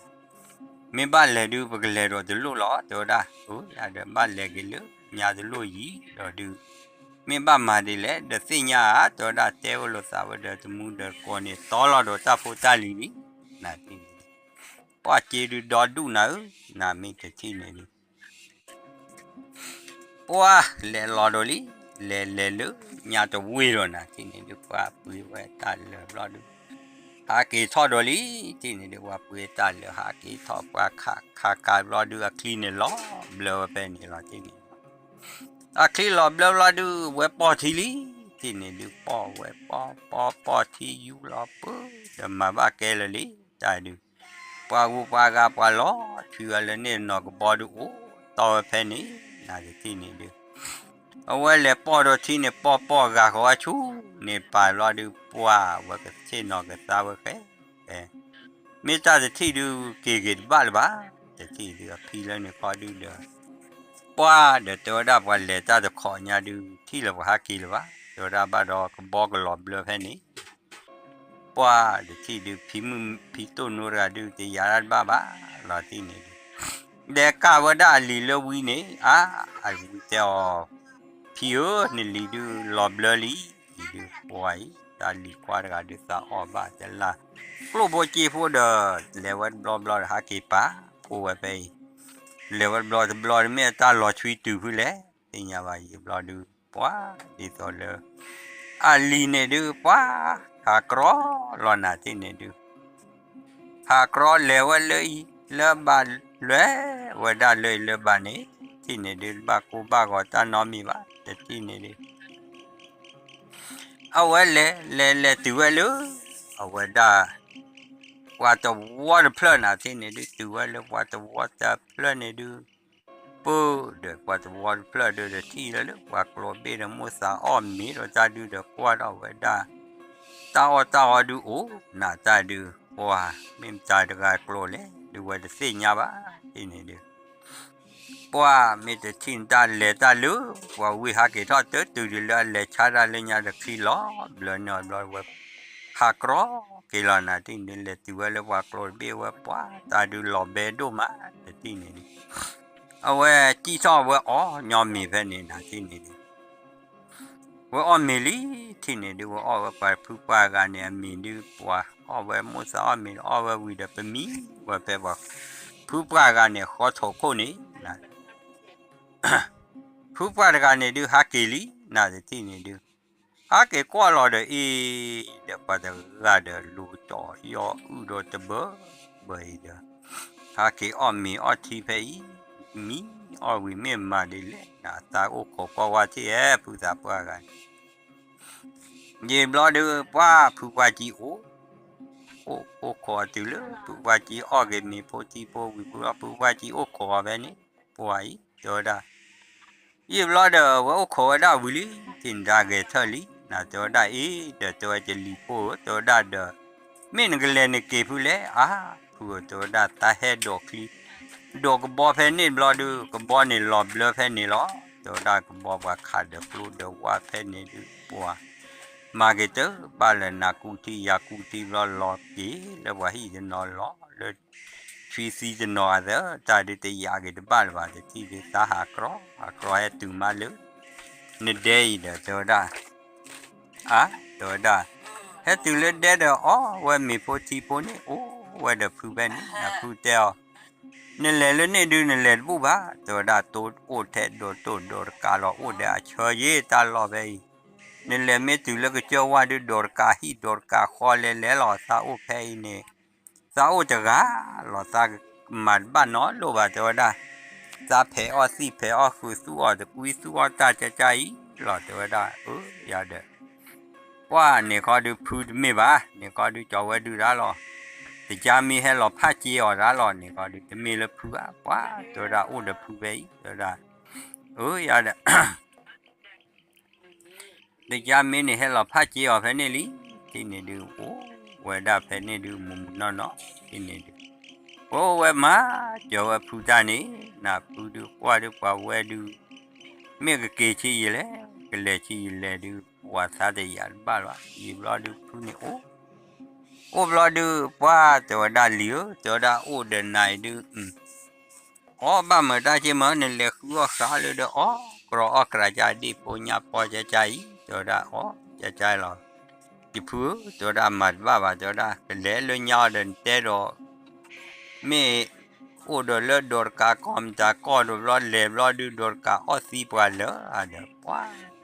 မ့ၢ်ဘၣ်လဲၤဒုး ပကလဲၤဒီးတလိၣ်လီၤ တဲဝဲဒၣ် အၢ ယၤဒီးဘၣ်လဲၤက့ၤလၢ ညါတလိၣ်ယံၤဒီးဒုး မ့ၢ်ဘၣ်မၤဒ်လဲၣ် ဒီးသ့ၣ်ညါဧါ တဲဝဲဒၣ် တဲဝဲလိာ်သးဝဲဒီးတမူဒီးကိးန့ၣ် တီလီၤဒီးတၢ်ဖိတၢ်လံၤလံ နထံၣ်န့ၣ်ဒုး ပှၤစ့ဒုးဒီဒူၣ်နၤဧၢ နမ့ၢ်တထံၣ်န့ၣ်ဒုး ပှၤလဲၤလီၤဒီးလံ လဲၤလဲၤလၢညါတဝ့ၢ်ဒီးနၤ ထံၣ်န့ၣ်ဒုး ပှၤပှ့ၤဝဲတၢ်လၢာ်ဘျီဒုး ဟးက့ၤထီၣ်ဒီးလံ, ထံၣ်န့ၣ်ဒုး ပှၤပှ့ၤတၢ်လၢာ်ဟးက့ၤထီၣ် ပှၤခးခးခးဘျီဒုး အချံန့ၣ်လီၤဘျၢဝဲဖဲန့ၣ်လီၤ ထံၣ်န့ၣ် အချံလီၤဘျၢဘျီဒုး ဝဲပီၢ်ထံလံ, ထံၣ်န့ၣ်ဒုး ပီၢ်ဝဲပီၢ်ပီၢ်ပီၢ်ထံယူလီၤပၢ ဒီးမၤဘၣ်ကဲလၢာ်လံ, တၢ်ဒုး ပှၤဂုၤပှၤဂၤပှၤလီၤထွံဝဲလၢန့ၣ်နီၢ်ကဘီဒုး အိၣ်တီၢ်ဝဲဖဲန့ၣ် နတထံၣ်န့ၣ်ဒုး အဝဲလဲၤပီၢ်ဒီးထံန့ၣ် ပီၢ်ပီၢ်ဂၤဃီၤဝဲဆူ န့ၣ်ပာ်ဘျီဒုး ပှၤဝဲကဆ့ၣ်နီၤကသါဝဲဃဲ မ့ၢ်တၢ်တထံၣ်ဒုး က့ၤဂ့ၤတဘၣ်လၢၤဘၣ်, တထံၣ်ဒုး အဖံလၢန့ၣ်ခီဒုးဒီး ပှၤဒီးတဲဝဲဒၣ်ပှၤလဲၤတၢ်တခီညါဒုး ထံၣ်လၢပှၤဟးက့ၤလၢၤဘၣ်, တဲဝဲဒၣ်ဘၣ်ဒီးကဘီကလီၤဘျၢဖဲန့ၣ် ပှၤတထံၣ်ဒုး ဖံမုၣ်ဖံတိၢ်နိတဂၤဒုး တယာ်တၢ်တဘၣ်ဘၣ်လီၤ ထံၣ်န့ၣ်ဒုး ဒဲးကးဝဲဒၣ်အလံၤလၢဝံန့ၣ် အါ အဝံတဲအီၤ ဖံဧၢ နလံၤဒုးလီၤဘျၢလံ, အံၤဒုးပှၤအံၤ တၢ်လံၤခွါတဂၤဒုးသးအီၣ်ဘၣ်တလၢ် ကျိၣ်ဖိစ့ဖိဒီး လဲၤဝဲတဘျီဘျီဒီးဟးက့ၤပာ်ဖှိၣ်ဝဲဖဲအံၤ, လဲၤဝဲတဘျီတဘျီတမ့ၢ်အတၢ်လီၤဆွံတုၤဖုလဲၣ်, သ့ၣ်ညါဘၣ်ယံာ်ဘျီဒုး ပှၤဒ်သိးလၢ အလံၤန့ၣ်ဒုး ပှၤ ဟးကြီလီၤနၤ ထံၣ်န့ၣ်ဒုး ဟးကြီလဲၤဝဲလၢအံၤ လၢဘၣ် လဲၤဝဲဒၣ်လၢအံၤလၢဘၣ်န့ၣ် ထံၣ်န့ၣ်ဒုး တဘၣ်ကိၢ်ဘၣ်ဂီၤတၢ်နီတမံၤဘၣ် တထံၣ်န့ၣ်ဒုး အဝဲလဲၤလဲၤလဲၤတုၤဝဲလၢ အဝဲဒၣ် ပှၤတဝီတဖျၢၣ်နၤ ထံၣ်န့ၣ်ဒုး တုၤဝဲလၢပှၤတဝီတဖျၢၣ်န့ၣ်ဒုး ပၢၢ်ဒီးပှၤတဝီတဖျၢၣ်ဒုး တထံၣ်လၢလၢပှၤကျိၤဘ့ၣ်ဒီးမိၢ်သးအီၣ်မ့ၤဒီးတၢ်ဒုးဒီးကွၢ်ထီၣ်ဝဲဒၣ် တၢ်အီၣ်တၢ်အီဒုးအိၣ်နၤတၢ်ဒုး ပှၤ မ့ၢ်မတၤတဂၤကျိၤလဲၣ် ဒုးဝဲတသ့ၣ်ညါဘၣ် ထံၣ်န့ၣ်ဒုး ပှၤမ့ၢ်တထံၣ်နတၢ်လဲၤတၢ်လၢ ပှၤဝံၤဟးက့ၤထီၣ်တတုၤဒုးလၢအလဲၤဆါတၢ်လၢညါဒီးချံလီၤဘျၢန့ၢ်အီၤဘျီဝဲ ဟးကြီက့ၤလီၤနၤ ထံၣ်န့ၣ်ဒုး လဲၤတုၤဝဲလၢပှၤကျိၤတဘ့ၣ်ဝဲ ပှၤတၢ်ဒုးလီၤဘဲဒိၣ်မး တထံၣ်န့ၣ်ဒုး အဝဲစံၣ်ထီၣ်ဝဲအီၣ်ညီမ့ၤဖဲန့ၣ်နၤ ထံၣ်န့ၣ်ဒုး ဝဲအီၣ်မ့ၤလံ ထံၣ်န့ၣ်ဒုး ဝဲအီၣ်ဝဲပှၤဖုပှၢ်ဂၤန့ၣ် အမ့ၤဒုး ပှၤအီၣ်ဝဲမိၢ်သးအီၣ်မ့ၤဒီးအီၣ်ဝဲဝံၤဒီးပမံဝဲဖဲပှၤ ဖုပှၢ်ဂၤန့ၣ်ဃီထိးခိၣ်န့ၣ် ဖုပှၢ်တဂၤန့ၣ်ဒုး ဟးက့ၤလံ နတထံၣ်န့ၣ်ဒုး ဟးက့ၤကွၢ်လီၤဒီးအ့ၣ် ဒီးပှၤတဂၤဒီးလူၤကၠီယီၢ်အုၣ်ဒီးတဘၢဘၢအံၤဒီး ဟးက့ၤအီၣ်မ့ၤအီၣ်ထံဖဲအံၤ မံအီၣ်ဝံၤမ့ၢ်မၤဒ်လဲၣ် နသးအိၣ်ခိးကွၢ်ဝါထံၣ်ဧဲ ဖုသးပှၢ်ဂၤန့ၣ် ယံာ်ဘျီဒုး ပှၤဖုပှၢ်ကံအိၣ် အိၣ်ခိးအီၤတုၤလၢ ဖုပှၢ်ကံအီၣ်က့ၤမ့ၤဖိထံဖိဝံၤ ဖုဖုပှၢ်ကံအိၣ်ခိးအီၤဖဲန့ၣ် ပှၤအံၤ တဲဝဲဒၣ် ယံာ်ဘျီဒီး ဝဲအိၣ်ခိးဝဲဒၣ်ဝံၤလံ ထံၣ်န့ၣ်ဒၣ်ဂဲၤထၢၣ်လံ နတဲဝဲဒၣ်အ့ၣ် ဒီးတဲဝဲကလံၤဖိဧၢ တဲဝဲဒၣ်ဒီး မ့ၢ်နကလဲၤနက့ၤဖုလဲၣ် အါ ဖုဧၢ တဲဝဲဒၣ်သးဟဲဒိးချံ ဒိးကဘီဖဲန့ၣ်ဘျီဒုး ကဘီန့ၣ်လီၤဘျၢဖဲန့ၣ်လီၤ တဲဝဲဒၣ်ကဘီပှၤခးဒီးကျိဒီးဝၣ်ဖဲန့ၣ်ဒုး ပှၤ မၤက့ၤတၢ်ဘၣ်လၢနၤကူထံယၤကူထံဘျီလီၤက့ၤလၢပှၤဟံၣ်တနီၤလီၤလၢ ထွံသံတနီၤအသး တၢ်ဒုးတယာ်က့ၤတဘၣ်လၢၤဘၣ် တထံၣ်ဒုးသးဟးကြီ ဟးကြီဟဲတုၤမးလၢ နဒဲအံၤဒီးတဲဝဲဒၣ် အါ တဲဝဲဒၣ် ဟဲတုၤလၢဒဲဒီးအီၣ်ဝဲမ့ၤဖိထံဖိန့ၣ် အိၣ်ဝဲဒီးဖုဖဲန့ၣ် အဖုတဲအီၤ နလဲၤလၢန့ၣ်ဒုး နလဲၤတဘူၣ်ဘၣ် တဲဝဲဒၣ် တိၢ်အိၣ်ထဲဒိးတိၢ်ဒိးတကးလီၤ အိၣ်ဒီးအဆၢယ့ၢ်တၢ်လီၢ်ဖဲအံၤ နလဲၤမ့ၢ်တုၤလၢကစၢၢ်ဝါဒုး ဒိးတကးဟံၣ်ဒိးတကးဃီလဲၤလဲၤလီၤ သးအိၣ်ဖဲအံၤန့ၣ် သးအိၣ်တဂၤလီၤ သးမၤတဘၣ်နီတလိၣ်ဘၣ် တဲဝဲဒၣ် သးဖဲးအီၣ်သံၣ်ဖဲးအီၣ်ဃုာ်သူၣ်အီၣ်တကွံသူၣ်အီၣ်တၢ်ကၠၢ်ကၠၢ်အံၤလီၤ တဲဝဲဒၣ် အၢ ယၤဒီး ပှၤန့ၣ်ခီဒုးဖုတမ့ၢ်ဘၣ် န့ၣ်ခီဒုးကၠီၤဝဲဒုးဒၣ်လီၤ တကၠၢ်မ့ၢ်ဟဲလီၤဖးက့ၤအီၤဒၣ်လီၤ န့ၣ်ခီဒုး တမ့ၢ်လၢဖုဘၣ် ပှၤတဲဝဲဒၣ်အိၣ်ဒီးဖုဖဲအံၤ တဲဝဲဒၣ် အၢ ယၤဒီး တကၠၢ်မ့ၢ်န့ၣ်ဟဲလီၤဖးက့ၤအီၤဖဲန့ၣ်လံ ထံၣ်န့ၣ်ဒုး အိၣ်ဝဲဒၣ်ဖဲန့ၣ်ဒုး မုၢ်မုၢ်နီၢ်နီၢ် ထံၣ်န့ၣ်ဒုး ပဝဲမၤစၢၤဝဲဖုတၢ်န့ၣ် နဖုဒုးကွၢ်ဒုးပှၤဝဲဒုး မ့ၢ်ကက့ၤဆံးယံာ်လဲၣ် ကလဲၤဆံးယံာ်လဲၣ်ဒုး ပှၤသးတယာ်တဘၣ်လၢၤဘၣ် ယံာ်ဘျီဒုးဖုန့ၣ်အိၣ် အိၣ်ဘျီဒုး ပှၤတဲဝဲဒၣ်လံၤဧၢ တဲဝဲဒၣ်အိၣ်ဒီးနၤအံၤဒုး အီၣ်ဘၣ်မတၤက့မၢ နလဲၤဃုအီၣ်ဃးလၢဒီးအီၣ်ကြီအီၣ်ကြီ ကၠၢ်ဒ့ၣ်ဖိညၣ်ပီကၠၢ်ကၠၢ်အံၤ တဲဝဲဒၣ်အီၣ်ကၠၢ်ကၠၢ်လီၤ ယဖုဧၢ တဲဝဲဒၣ်မၤတဘၣ်ဘၣ် တဲဝဲဒၣ် ကလဲၤလၢညါအီၤဒီးနတဲဒီး မ့ၢ်အိၣ်ဒီးလၢဒိးတကးကီၢ်မတၤကီၢ်ဒီးဘျီလဲၤဘျီဒုး ဒိးတကးအီၣ်သံပှၤလၢၤဒီး ပှၤ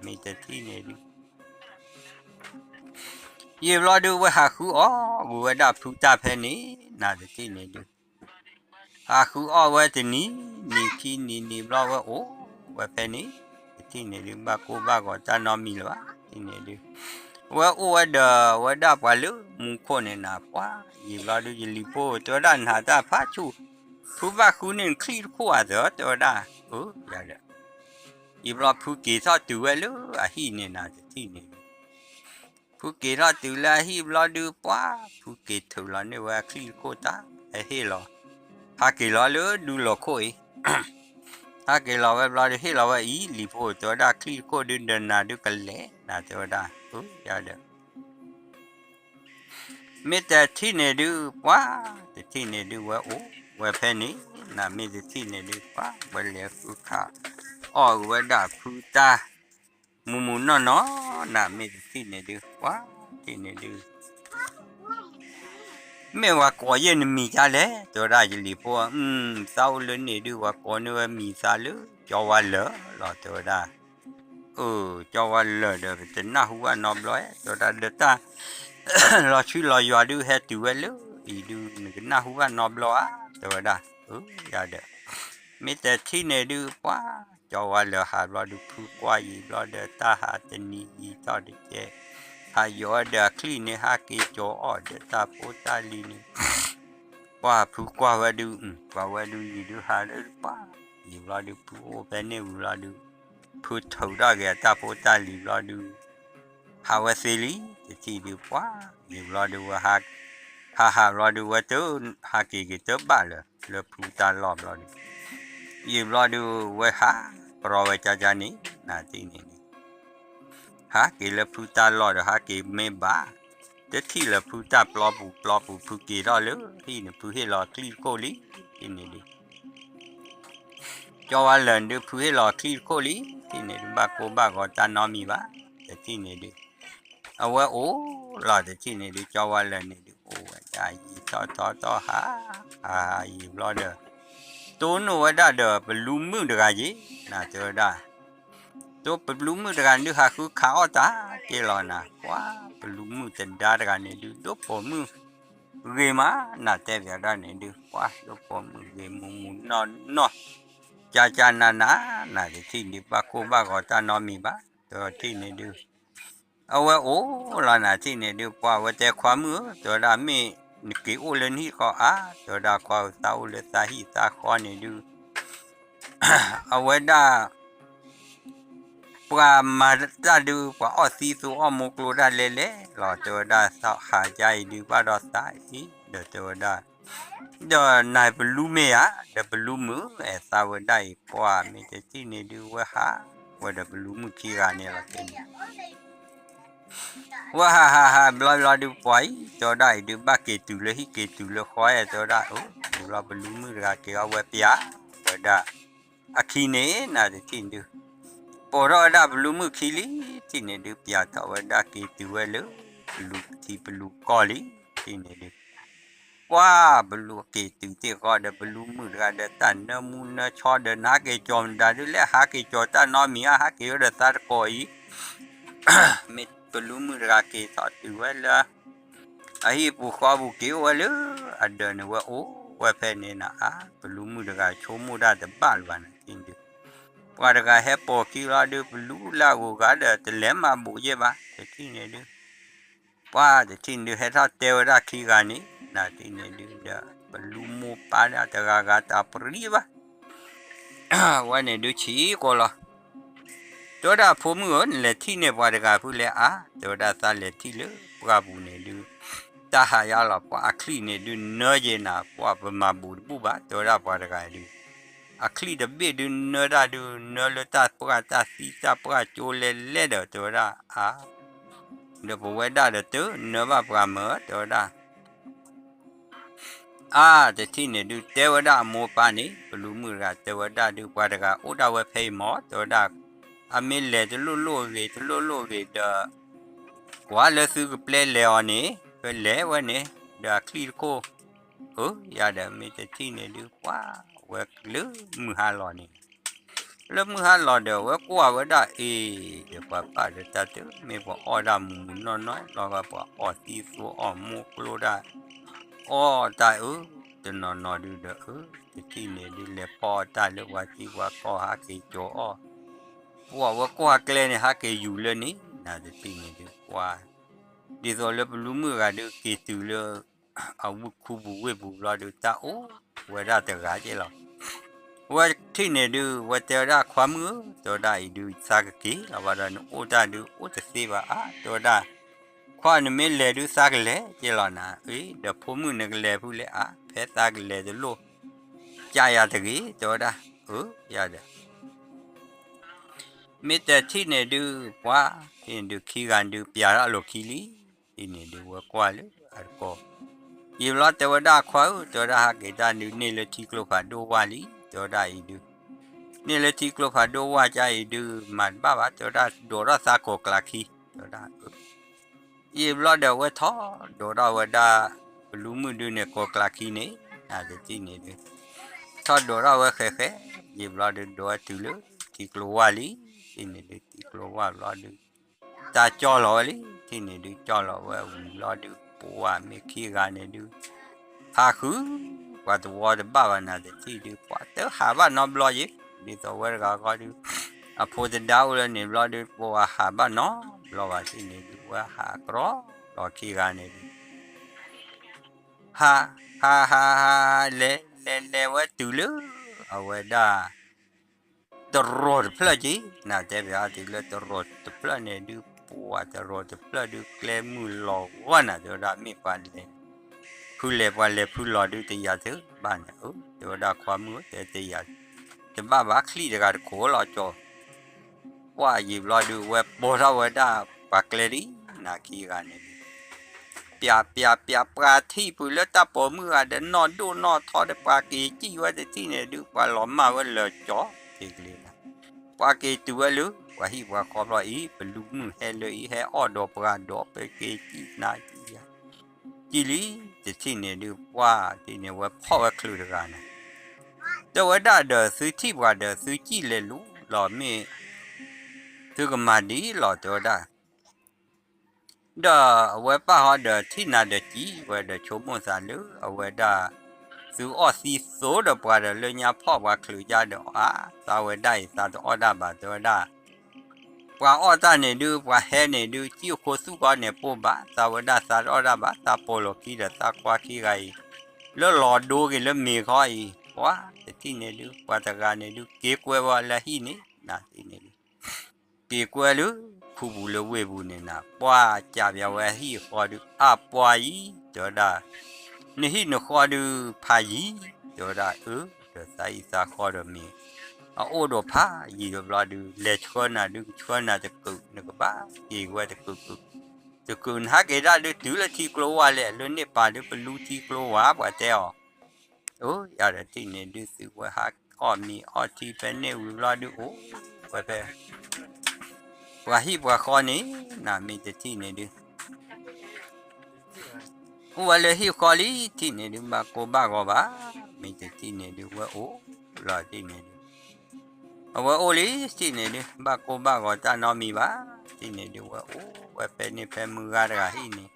မ့ၢ်တထံၣ်န့ၣ်ဒုး ယံာ်ဘျီဒုးဝဲဟးဃုအီၣ်ဂုာ်ဝဲဒၣ်ဖုတၢ်ဖဲန့ၣ် နၤတထံၣ်န့ၣ်ဒုး ဟးဃုအီၣ်ဝဲတနံၤ နံၤခံနံၤ နံၤဘျီဝဲအိၣ် ဝဲဖဲန့ၣ် တထံၣ်န့ၣ်ဒုး ဘၣ်ကိၢ်ဘၣ်ဂီၤတၢ်နီတမံၤလၢၤဘၣ် တထံၣ်န့ၣ်ဒုး ဝဲအိၣ်ဝဲဒီးဝဲဒၣ်ပှၤလၢမူခိၣ်န့ၣ်နၤ ပှၤ ယံာ်ဘျီဒုး ယလံၤဖိ တဲဝဲဒၣ်နၤတၢ်ဖးဆူၣ် ဖုဘၣ်ဃုန့ၢ်နချံၣ်တခိၣ်ဧါသၢ တဲဝဲဒၣ် အၢ ယၤဒီး ယံာ်ဘျီဖုက့ၤထီၣ်တုၤဝဲလၢအဟံၣ်န့ၣ်နၤ တထံၣ်န့ၣ်ဒုး ဖုက့ၤထီၣ်တုၤလၢအဟံၣ်ဘျီဒုး ပှၤ ဖုက့ၤထုးလီၤန့ၢ်ဝဲအချံၣ်တခိၣ်တၢ် ဟဲဟ့ၣ်လီၤ ဟးက့ၤလီၤလၢဒူလီၤခိၣ်အံၤ ဟးက့ၤလီၤဝဲဘျီဒုး ဟ့ၣ်လီၤဝဲအံၤ လံၤဖိ တဲဝဲဒၣ်ချံၣ်တခိၣ်ဒုး ဒီးနၤဒုးကလဲၤ နၤတဲဝဲဒၣ် အၢ ယၤဒီး မ့ၢ်တထံၣ်န့ၣ်ဒုး ပှၤ တထံၣ်န့ၣ်ဒုး ဝဲအိၣ်ဝဲဖဲန့ၣ် နၤမ့ၢ်တထံၣ်န့ၣ်ဒုး ပှၤ ဝဲလဲၤဃုခးအီၣ်ဂ့ၤဝဲဒၣ်ဖုတၢ် မုၢ်မုၢ်နီၢ်နီၢ် နၤမ့ၢ်တထံၣ်န့ၣ်ဒုး ပှၤ ထံၣ်န့ၣ်ဒုး မ့ၢ်ဝဲကိးယဲၢ်နမံၤဒ်လဲၣ် တဲဝဲဒၣ်ယလံၤဖိ အၢ သးအိၣ်လၢန့ၣ်ဒုး ဝဲကိးန့ၢ်ဝဲမံၤသးလၢ ကၠီဝါလၢာ်လီၤ တဲဝဲဒၣ် အၢ ကၠီဝါလၢာ်ဒီး ပတနၢ်ဟူဘၣ်နီတဘျီ တဲဝဲဒၣ် ဒီးတၢ် လီၤဆူလီၤယွၤဒုး ဟဲတုၤဝဲလၢအံၤဒုး နကနၢ်ဟူဘၣ်နီတဘျီဧါ တဲဝဲဒၣ် အၢ ယၤဒီး မ့ၢ်တထံၣ်န့ၣ်ဒုး ပှၤ ကၠီဝါလၢာ်ဟးဘျီဒုး ဖုကွၢ်ယံာ်ဘျီဒီး တၢ်ဟးတနံၤယံာ်ထီၣ်တကဲ ဟးယိးဝဲဒီးအချံၣ်န့ၣ် ဟးက့ၤကၠီအီၣ်ဒီးတၢ်ဖိတၢ်လံၤန့ၣ် ပှၤဖုကွၢ်ဝဲဒုး ပှၤဝဲဒုးယံာ်ဒုးဟးလၢပှၤ ယံာ်ဘျီဒုး ဖုအိၣ်ဖဲန့ၣ်ဝံၤဘျီဒုး ဖုထုးထီၣ်က့ၤအတၢ်ဖိတၢ်လံၤဘျီဒုး ဟးဝဲသ့လံ တထံၣ်ဒုးပှၤ ယံာ်ဘျီဒုးဝဲ ဟးဟးဘျီဒုးဝဲတ ဟးက့ၤက့ၤတဘၣ်လၢၤ လၢဖုတၢ်လီၢ်ဘျီဒုး ယံာ်ဘျီဒုးဝဲဟး ပြီဝဲကၠါကၠါန့ၣ် နၤတထံၣ်န့ၣ်ဒုး ဟးက့ၤလၢဖုတၢ်လီၢ်ဒီး ဟးက့ၤမ့ၢ်ဘၣ် တထံၣ်လၢၤဖုတၢ်ပျီပူၤ ပျီပူၤ ဖုက့ၤထီၣ်လၢဟံၣ်န့ၣ် ဖုဟ့ၣ်လီၤချံၣ်တခိၣ်လံ တထံၣ်န့ၣ်ဒုး ကၠီဝါလၢာ်ဒုး ဖုဟ့ၣ်လီၤချံၣ်တခိၣ်လံ တထံၣ်န့ၣ်ဒုး ဘၣ်ကိၢ်ဘၣ်ဂီၤတၢ်နီတမံၤဘၣ် တထံၣ်န့ၣ်ဒုး အဝဲအိၣ်လီၤ တထံၣ်န့ၣ်ဒုး ကၠီဝါလၢာ်န့ၣ်ဒုး အိၣ်ဝဲဒၣ်ယံာ်ထီၣ်ထီၣ်ထီၣ်ဟး ဟးဟးယံာ်ဘျီဒီး တိၢ်နီၣ်ဝဲဒၣ်ဒီးပလူမုၣ်တဂၤယ့ၣ် နၤတဲဝဲဒၣ် တိၢ်ပလူမုၣ်တဂၤဒုး ဟးဃုခးအီၣ်တၢ်က့ၤလီၤနၤ ပှၤ ပလူမုၣ်တဒါတဂၤန့ၣ်ဒုး ဒိၣ်ပိာ်မုၣ်ဂ့ၤမး နၤတဲပၠးဒၣ်န့ၣ်ဒုး ပှၤ ဒိၣ်ပိာ်မုၣ်ဂ့ၤ မုၢ်မုၢ်နီၢ်နီၢ် ကၠါကၠါနးနး နၤတထံၣ်ဒုး ဘၣ်ကိၢ်ဘၣ်ဂီၤတၢ်နီတမံၤဘၣ် တထံၣ်န့ၣ်ဒုး အဝဲအိၣ်လီၤနၤ တထံၣ်န့ၣ်ဒုး ပှၤဝဲတဲခွါမုၣ်ဧၢ တဲဝဲဒၣ် မ့ၢ်နက့ၤအိၣ်လၢနဟံၣ်ဃီဧါ တဲဝဲဒၣ်ခွါဧၢ သးအိၣ်လၢသးဟံၣ်သးဃီန့ၣ်ဒုး အဝဲဒၣ် ပှၤမၤတၢ်ဒုး ပှၤအီၣ်သံသိအီၣ်မိၢ်ကျိတၢ်လဲလဲလီၤ တဲဝဲဒၣ် သးဟးကါအံၤဒုး ဘၣ်ဒီးသးအံၤ ဒီးတဲဝဲဒၣ် ဒီးနၤပလူမ့ၢ်ဧါ ဒီးပလူမုၣ်အဲၣ်သးဝဲဒၣ်အံၤ ပှၤမ့ၢ်တထံၣ်န့ၣ်ဒုး ဝဲဟး ဝဲဒီးပလူမုၣ်ခံဂၤန့ၣ်လီၤ တထံၣ်န့ၣ် ဝဲဟးဟးဟးဘျီဘျီဒုး ပှၤအံၤ တဲဝဲဒၣ်အံၤဒုး ဘၣ်က့ၤတုၤလၢဟံၣ်က့ၤတုၤလၢဃီအဲၣ် တဲဝဲဒၣ် အၢ ဘျီပလူမုၣ်တဂၤက့ၤအီၣ်ဝဲပၠး ဝဲဒၣ် အခံန့ၣ် နၤတထံၣ်ဒုး ပိာ်ထီၣ်ဝဲဒၣ်ပလူမုၣ်ခံလံ တထံၣ်န့ၣ်ဒုး ပၠးထီၣ်ဝဲဒၣ်က့ၤတုၤဝဲလၢ ပလူထံပလူကီၢ်လံ တထံၣ်န့ၣ်ဒုး ပှၤပလူက့ၤတုၤသ့ၣ်ဃီဒီး ပလူမုၣ်တဂၤဒီး တၢ်နၢမူနၢဆီဒီး နဟးက့ၤကၠီၤမတၤဒုး လဲၤဟးက့ၤကၠီၤတၢ်နီတမံၤဧါ ဟးက့ၤဝဲဒီးသးတကိးအံၤ မ့ၢ်ပလူမုၣ်တဂၤက့ၤထီၣ်တုၤဝဲလၢ အဟံၣ်ပူၤဃီပူၤက့ၤအိၣ်ဝဲလၢ အဒၢးန့ၣ် ဝဲအိၣ်ဝဲဖဲန့ၣ်နၤ အါ ပလူမုၣ်တဂၤဆိကမိၣ်တၢ်တဘၣ်လၢၤဘၣ်န့ၣ် တထံၣ်န့ၣ်ဒုး ပှၤတဂၤဟဲပိာ်ခံလီၤဒုး ပလူလၢအဂုၤအဂၤဒီး တလဲၤမၤဘူးယဲၢ်ဘၣ် တထံၣ်န့ၣ်ဒုး ပှၤတထံၣ်န့ၣ်ဒုး ဟဲထီၣ်တဲဝဲဒၣ်ခံဂၤန့ၣ် နၤတထံၣ်န့ၣ်ဒုးဒီး ပလူမိၢ်ပၢ်ဒၣ်တဂၤဂၤတၢ်ပရံဘၣ် ဝဲန့ၣ်ဒုးဆံးကိာ်လီၤ တဲဝဲဒၣ်ဖိမုၣ်ဧၢ နလဲၤထံၣ်န့ၢ်ပှၤတဂၤဖုလဲၣ်အါ တဲဝဲဒၣ်သးလဲၤထံၣ်လၢပှၢ်ပူၤန့ၣ်ဒုး တၢ်ဟးယါလီၤ ပှၤအချံၣ်န့ၣ်ဒုးနၢယဲၢ်နၤ ပှၤပမၤဘူးတဘူးဘၣ် တဲဝဲဒၣ်ပှၤတဂၤဒုး အချံၣ်တဘ့ၣ်ဒုးနၢတၢ်ဒုး နၢလၢတၢ်ပှၢ်တၢ်သံတၢ်ပှၢ်ကၠိလဲလဲဒီး တဲဝဲဒၣ်အါ ဒီးပဝဲဒၣ်ဒီးတနၢဘၣ်ပှၤမၢ တဲဝဲဒၣ် အါ တထံၣ်န့ၣ်ဒုး တဲဝဲဒၣ်အမိၢ်ပၢ်န့ၣ် ပလူမုၣ်တဂၤတဲဝဲဒၣ်ဒုး ပှၤတဂၤအိၣ်ဒၣ်ဝဲဖဲအံၤမၢ တဲဝဲဒၣ် အမ့ၢ်လဲၤတလိၣ်လိၣ်ဂ့ၤ တလိၣ်လိၣ်ဂ့ၤဒီး ကွၢ်လၢသုကပျဲလဲၤအီၤန့ၣ် ပလဲၤဝဲန့ၣ် ဒီးအချံၣ်တခိၣ် အၢ ယၤဒီးမ့ၢ်တထံၣ်န့ၣ်ဒုး ပှၤဝဲလၢမုၢ်ဟါလီၤန့ၣ် လၢမုၢ်ဟါလီၤဒီး အဝဲကွၢ်ဝဲဒၣ်အ့ၤဒီး ပှၤပာ်ဒီးတၢ်တမ့ၢ်ပှၤအီၣ်ဒၣ်မုာ်မုာ်နီၢ်နီၢ်လီၤ, ပှၤအီၣ်သံသိအီၣ်မူကျိဒၣ်, အီၣ်တၢ်အၢ, တနီၤနီၤဒုဒီးအၢ, တထံၣ်န့ၣ်ဒု လဲၤဖီအီၣ်တၢ်လၢပှၤသံပှၤကီၢ်ဟးက့ၤကၠီၤအီၣ်, ပှၤဝဲကွၢ်ကျဲန့ၣ် ဟးက့ၤယူၤလၢန့ၣ် နတထံၣ်န့ၣ်ဒု ပှၤ ဒ်သိးလၢပလူမုၣ်ဂၤဒု က့ၤတုၤလၢ အဝ့ၢ်ခူပူၤဝ့ၢ်ပူၤဘျီဒု တၢ်အိၣ်ဝဲဒၣ်တဂၤက့လီၤ. ဝဲထံၣ်န့ၣ်ဒု ဝဲတဲဝဲဒၣ် ခွါမုၣ်ဧၢ, တဲဝဲဒၣ်အံၤဒု သးကက့ၤလီၤဘၣ်ဒီး နအိၣ်တၢ်ဒု အိၣ်တသ့ဘၣ်ဧါ, တဲဝဲဒၣ်, ခွါနမ့ၢ်လဲၤဒု သးကလဲၤက့လီၤနၤ, အ့ ဒီးဖိမုၣ်နကလဲၤဖုလဲၣ်ဧါ, ဖဲသးကလဲၤတလိၣ် ကၢ်ယၤတဂ့ၤ, တဲဝဲဒၣ်, အၢ ယၤဒီး မ့ၢ်တထံၣ်န့ၣ်ဒု ပှၤ ထံၣ်န့ၣ်ဒုခံဂၤဒု ပျးထီၣ်အလိၤခံလံ, ထံၣ်န့ၣ်ဒုဝဲကွၢ်လၢအတကီၢ်, ယံာ်ဘျီတဲဝဲဒၣ် ခွါဧၢ, တဲဝဲဒၣ် ဟးက့ၤတၢ်ဒု န့ၢ်လၢထံကျိဖးဒိၣ်ဝၢ်လံ, တဲဝဲဒၣ်အံၤဒု, န့ၢ်လၢထံကျိဖးဒိၣ်ဝၢ်ကၢ်အံၤဒု မၤတဘၣ်ဘၣ်, တဲဝဲဒၣ် ဒိးထီၣ်သးကိးကျးခံ, တဲဝဲဒၣ် ယံာ်ဘျီဒီး အဝဲထီၣ်ဒိးထီၣ်ဝဲဒၣ် ပလူမုၣ်ဒုန့ၣ် ကိးကျးခံန့ၣ် နတထံၣ်န့ၣ်ဒု ထီၣ်ဒိးထီၣ်ဝဲဃဲးဃဲး, ယံာ်ဘျီဒု ဒိးဝဲတုၤလၢထံကျိဝၢ်လံ, ထံၣ်န့ၣ်ဒု ထံကျိဝၢ်ဘျီဒု တၢ်ကၠီလီၤဝဲလံ, ထံၣ်န့ၣ်ဒု ကၠီလီၤဝဲဝံၤဘျီဒု ပှၤမ့ၢ်ခံဂၤန့ၣ်ဒု ဟးဃု ပှၤသဝီတဘၣ်ဘၣ် နတထံၣ်ဒု ပှၤတဟးဘၣ်နီတဘျီယဲ, ဒ်သိးဝဲတဂၤဃီဒု အဖိတဒါအိၣ်လၢန့ၣ်ဘျီဒု ပှၤဟးဘၣ်နီတဘျီဘၣ်, ထံၣ်န့ၣ်ဒု ဝဲဟးကြီလီၤခံဂၤန့ၣ်ဒု ဟး ဟး ဟး ဟး လဲၤ လဲၤ လဲၤဝဲတုၤလၢ အဝဲဒၣ် တရိာ်တဖျၢၣ်က့, နတဲပျးတုၤလၢတရိာ်တဖျၢၣ်န့ၣ်ဒု ပှၤတရိာ်တဖျၢၣ်ဒု ကျဲမုၢ်လီၤဂီၢ်နၤ တဲဝဲဒၣ် မ့ၢ်ပှၤလဲၤ ဖုလဲၤပှၤလဲၤဖုလီၤဒု တယၤတဘၣ်န့ၣ်, တဲဝဲဒၣ် ခွါမုၣ်ဧၢ တဲတယၤ တဘၣ်ဘၣ် ချံၣ်တဂၤတခိးလီၤကၠီၤ ပှၤယံာ်ဘျီဒု ဝဲပိာ်ထီၣ်ဝဲဒၣ်ပှၤကျဲဒ်နၤခံဂၤန့ၣ်ဒု ပျး ပျး ပျး ပှၤထံၣ်ပှၤလၢတၢ်ပိာ်မုၣ်ဂၤဒီး နီၢ်ဒိၣ်နီၢ်ထီဒီး ပှၤက့ၤစံၣ်ဝဲတထံၣ်န့ၣ်ဒု ပှၤလီၤမၢ်ဝဲလၢာ်ကၠီၤ ထံကလ့လၢ ပှၤက့ၤတုၤဝဲလၢ ပှၤဟံၣ်ပှၤဃီဘျီအံၤ ပလူမုၣ်ဟဲလၢအံၤ ဟဲအီၣ်ဒီးပှၤဒီး ပက့ၤစံၣ်နၤစံၣ်ယၤ စံၣ်လံ တထံၣ်န့ၣ်ဒု ပှၤထံၣ်န့ၣ် ဝဲဖီၣ်ဝဲချုးတဂၤန့ၣ် တဲဝဲဒၣ်ဒီး သုထံၣ်ပှၤဒီး သုစံၣ်လဲၤလူၤလီၤ မ့ၢ်သုကမၤဒ်လီၤ တဲဝဲဒၣ် ဒီးအဝဲပၢ်ဟီဒီး ထံၣ်နၤဒီးစံၣ်ဝဲဒီး ဆိကမိၣ်သးလၢ အဝဲဒၣ် သုအီၣ်သံသိဒီးပှၤဒီး လၢညါဖီၣ်ပှၤချုးယါဒီး အါ သးဝဲဒၣ်အံၤ သးတအီၣ်တၢ်ဘၣ် တဲဝဲဒၣ် ပှၤအီၣ်တၢ်န့ၣ်ဒု ပှၤဟဲန့ၣ်ဒု စံၣ်အိၣ်ခိသူၣ်ဃီန့ၣ်ပိၢ်ဘၣ် သးဝဲဒၣ်သးတအီၣ်တၢ်ဘၣ် သးပိာ်လိာ်ခံဒီးသးခွါခံဂၤအံၤ လၢလီၤဒိက့ၤလၢမ့ၤဃီအံၤ ပှၤတထံၣ်န့ၣ်ဒု ပှၤတဂၤန့ၣ်ဒု က့ၤကွဲဝဲလၢဟံၣ်န့ၣ် နထံၣ်န့ၣ်ဒု က့ၤကွဲလၢ ခူပူၤလၢဝ့ၢ်ပူၤန့ၣ်နၤ ပှၤကးပၠးဝဲဟံၣ်ဃီဒု အါပှၤအံၤ တဲဝဲဒၣ် နဟံၣ်နဃီဒု ဖးယံၤ တဲဝဲဒၣ် အၢ ဒီးသးဟံၣ်သးဃီဒီးမ့ၢ် အအိၣ်ဒီးဖးယံၤဒီးဘျီဒု လဲၤဆှၢနၤဒု ကဆှၢနၤတကုာ် နကဘၣ်က့ၤဝဲတကုာ် တကုာ် နဟးက့ၤတၢ်ဒု တုၤလၢထံကျိဝါလဲၣ် လၢန့ၣ်ပာ်ဒု ပလူထံကျိဝါ ပှၤတဲအီၤ အိ ယၤဒီးထံၣ်န့ၣ်ဒုး သုဝဲဟးအီၣ်မ့ၤအီထံဖဲန့ၣ်ဝံၤဘျီဒုး အိၣ်ဝဲဖဲ ပှၤဟံၣ်ပှၤဃီန့ၣ် နမ့ၢ်တထံၣ်န့ၣ်ဒုး အိၣ်ဝဲလၢဟံၣ်ဃီလံ ထံၣ်န့ၣ်ဒုး ဘၣ်ကိၢ်ဘၣ်ဂီၤဘၣ် မ့ၢ်တထံၣ်န့ၣ်ဒုး ဝဲအိၣ်လီၤထံၣ်န့ၣ်ဒုး အဝဲအိၣ်လံ ထံၣ်န့ၣ်ဒုး ဘၣ်ကိၢ်ဘၣ်ဂီၤတၢ်နီတမံၤဘၣ် ထံၣ်န့ၣ်ဒုး ဝဲအိၣ်ဝဲဖဲန့ၣ်ဖဲမုၢ်ဂၤတဂၤဟံၣ်န့ၣ်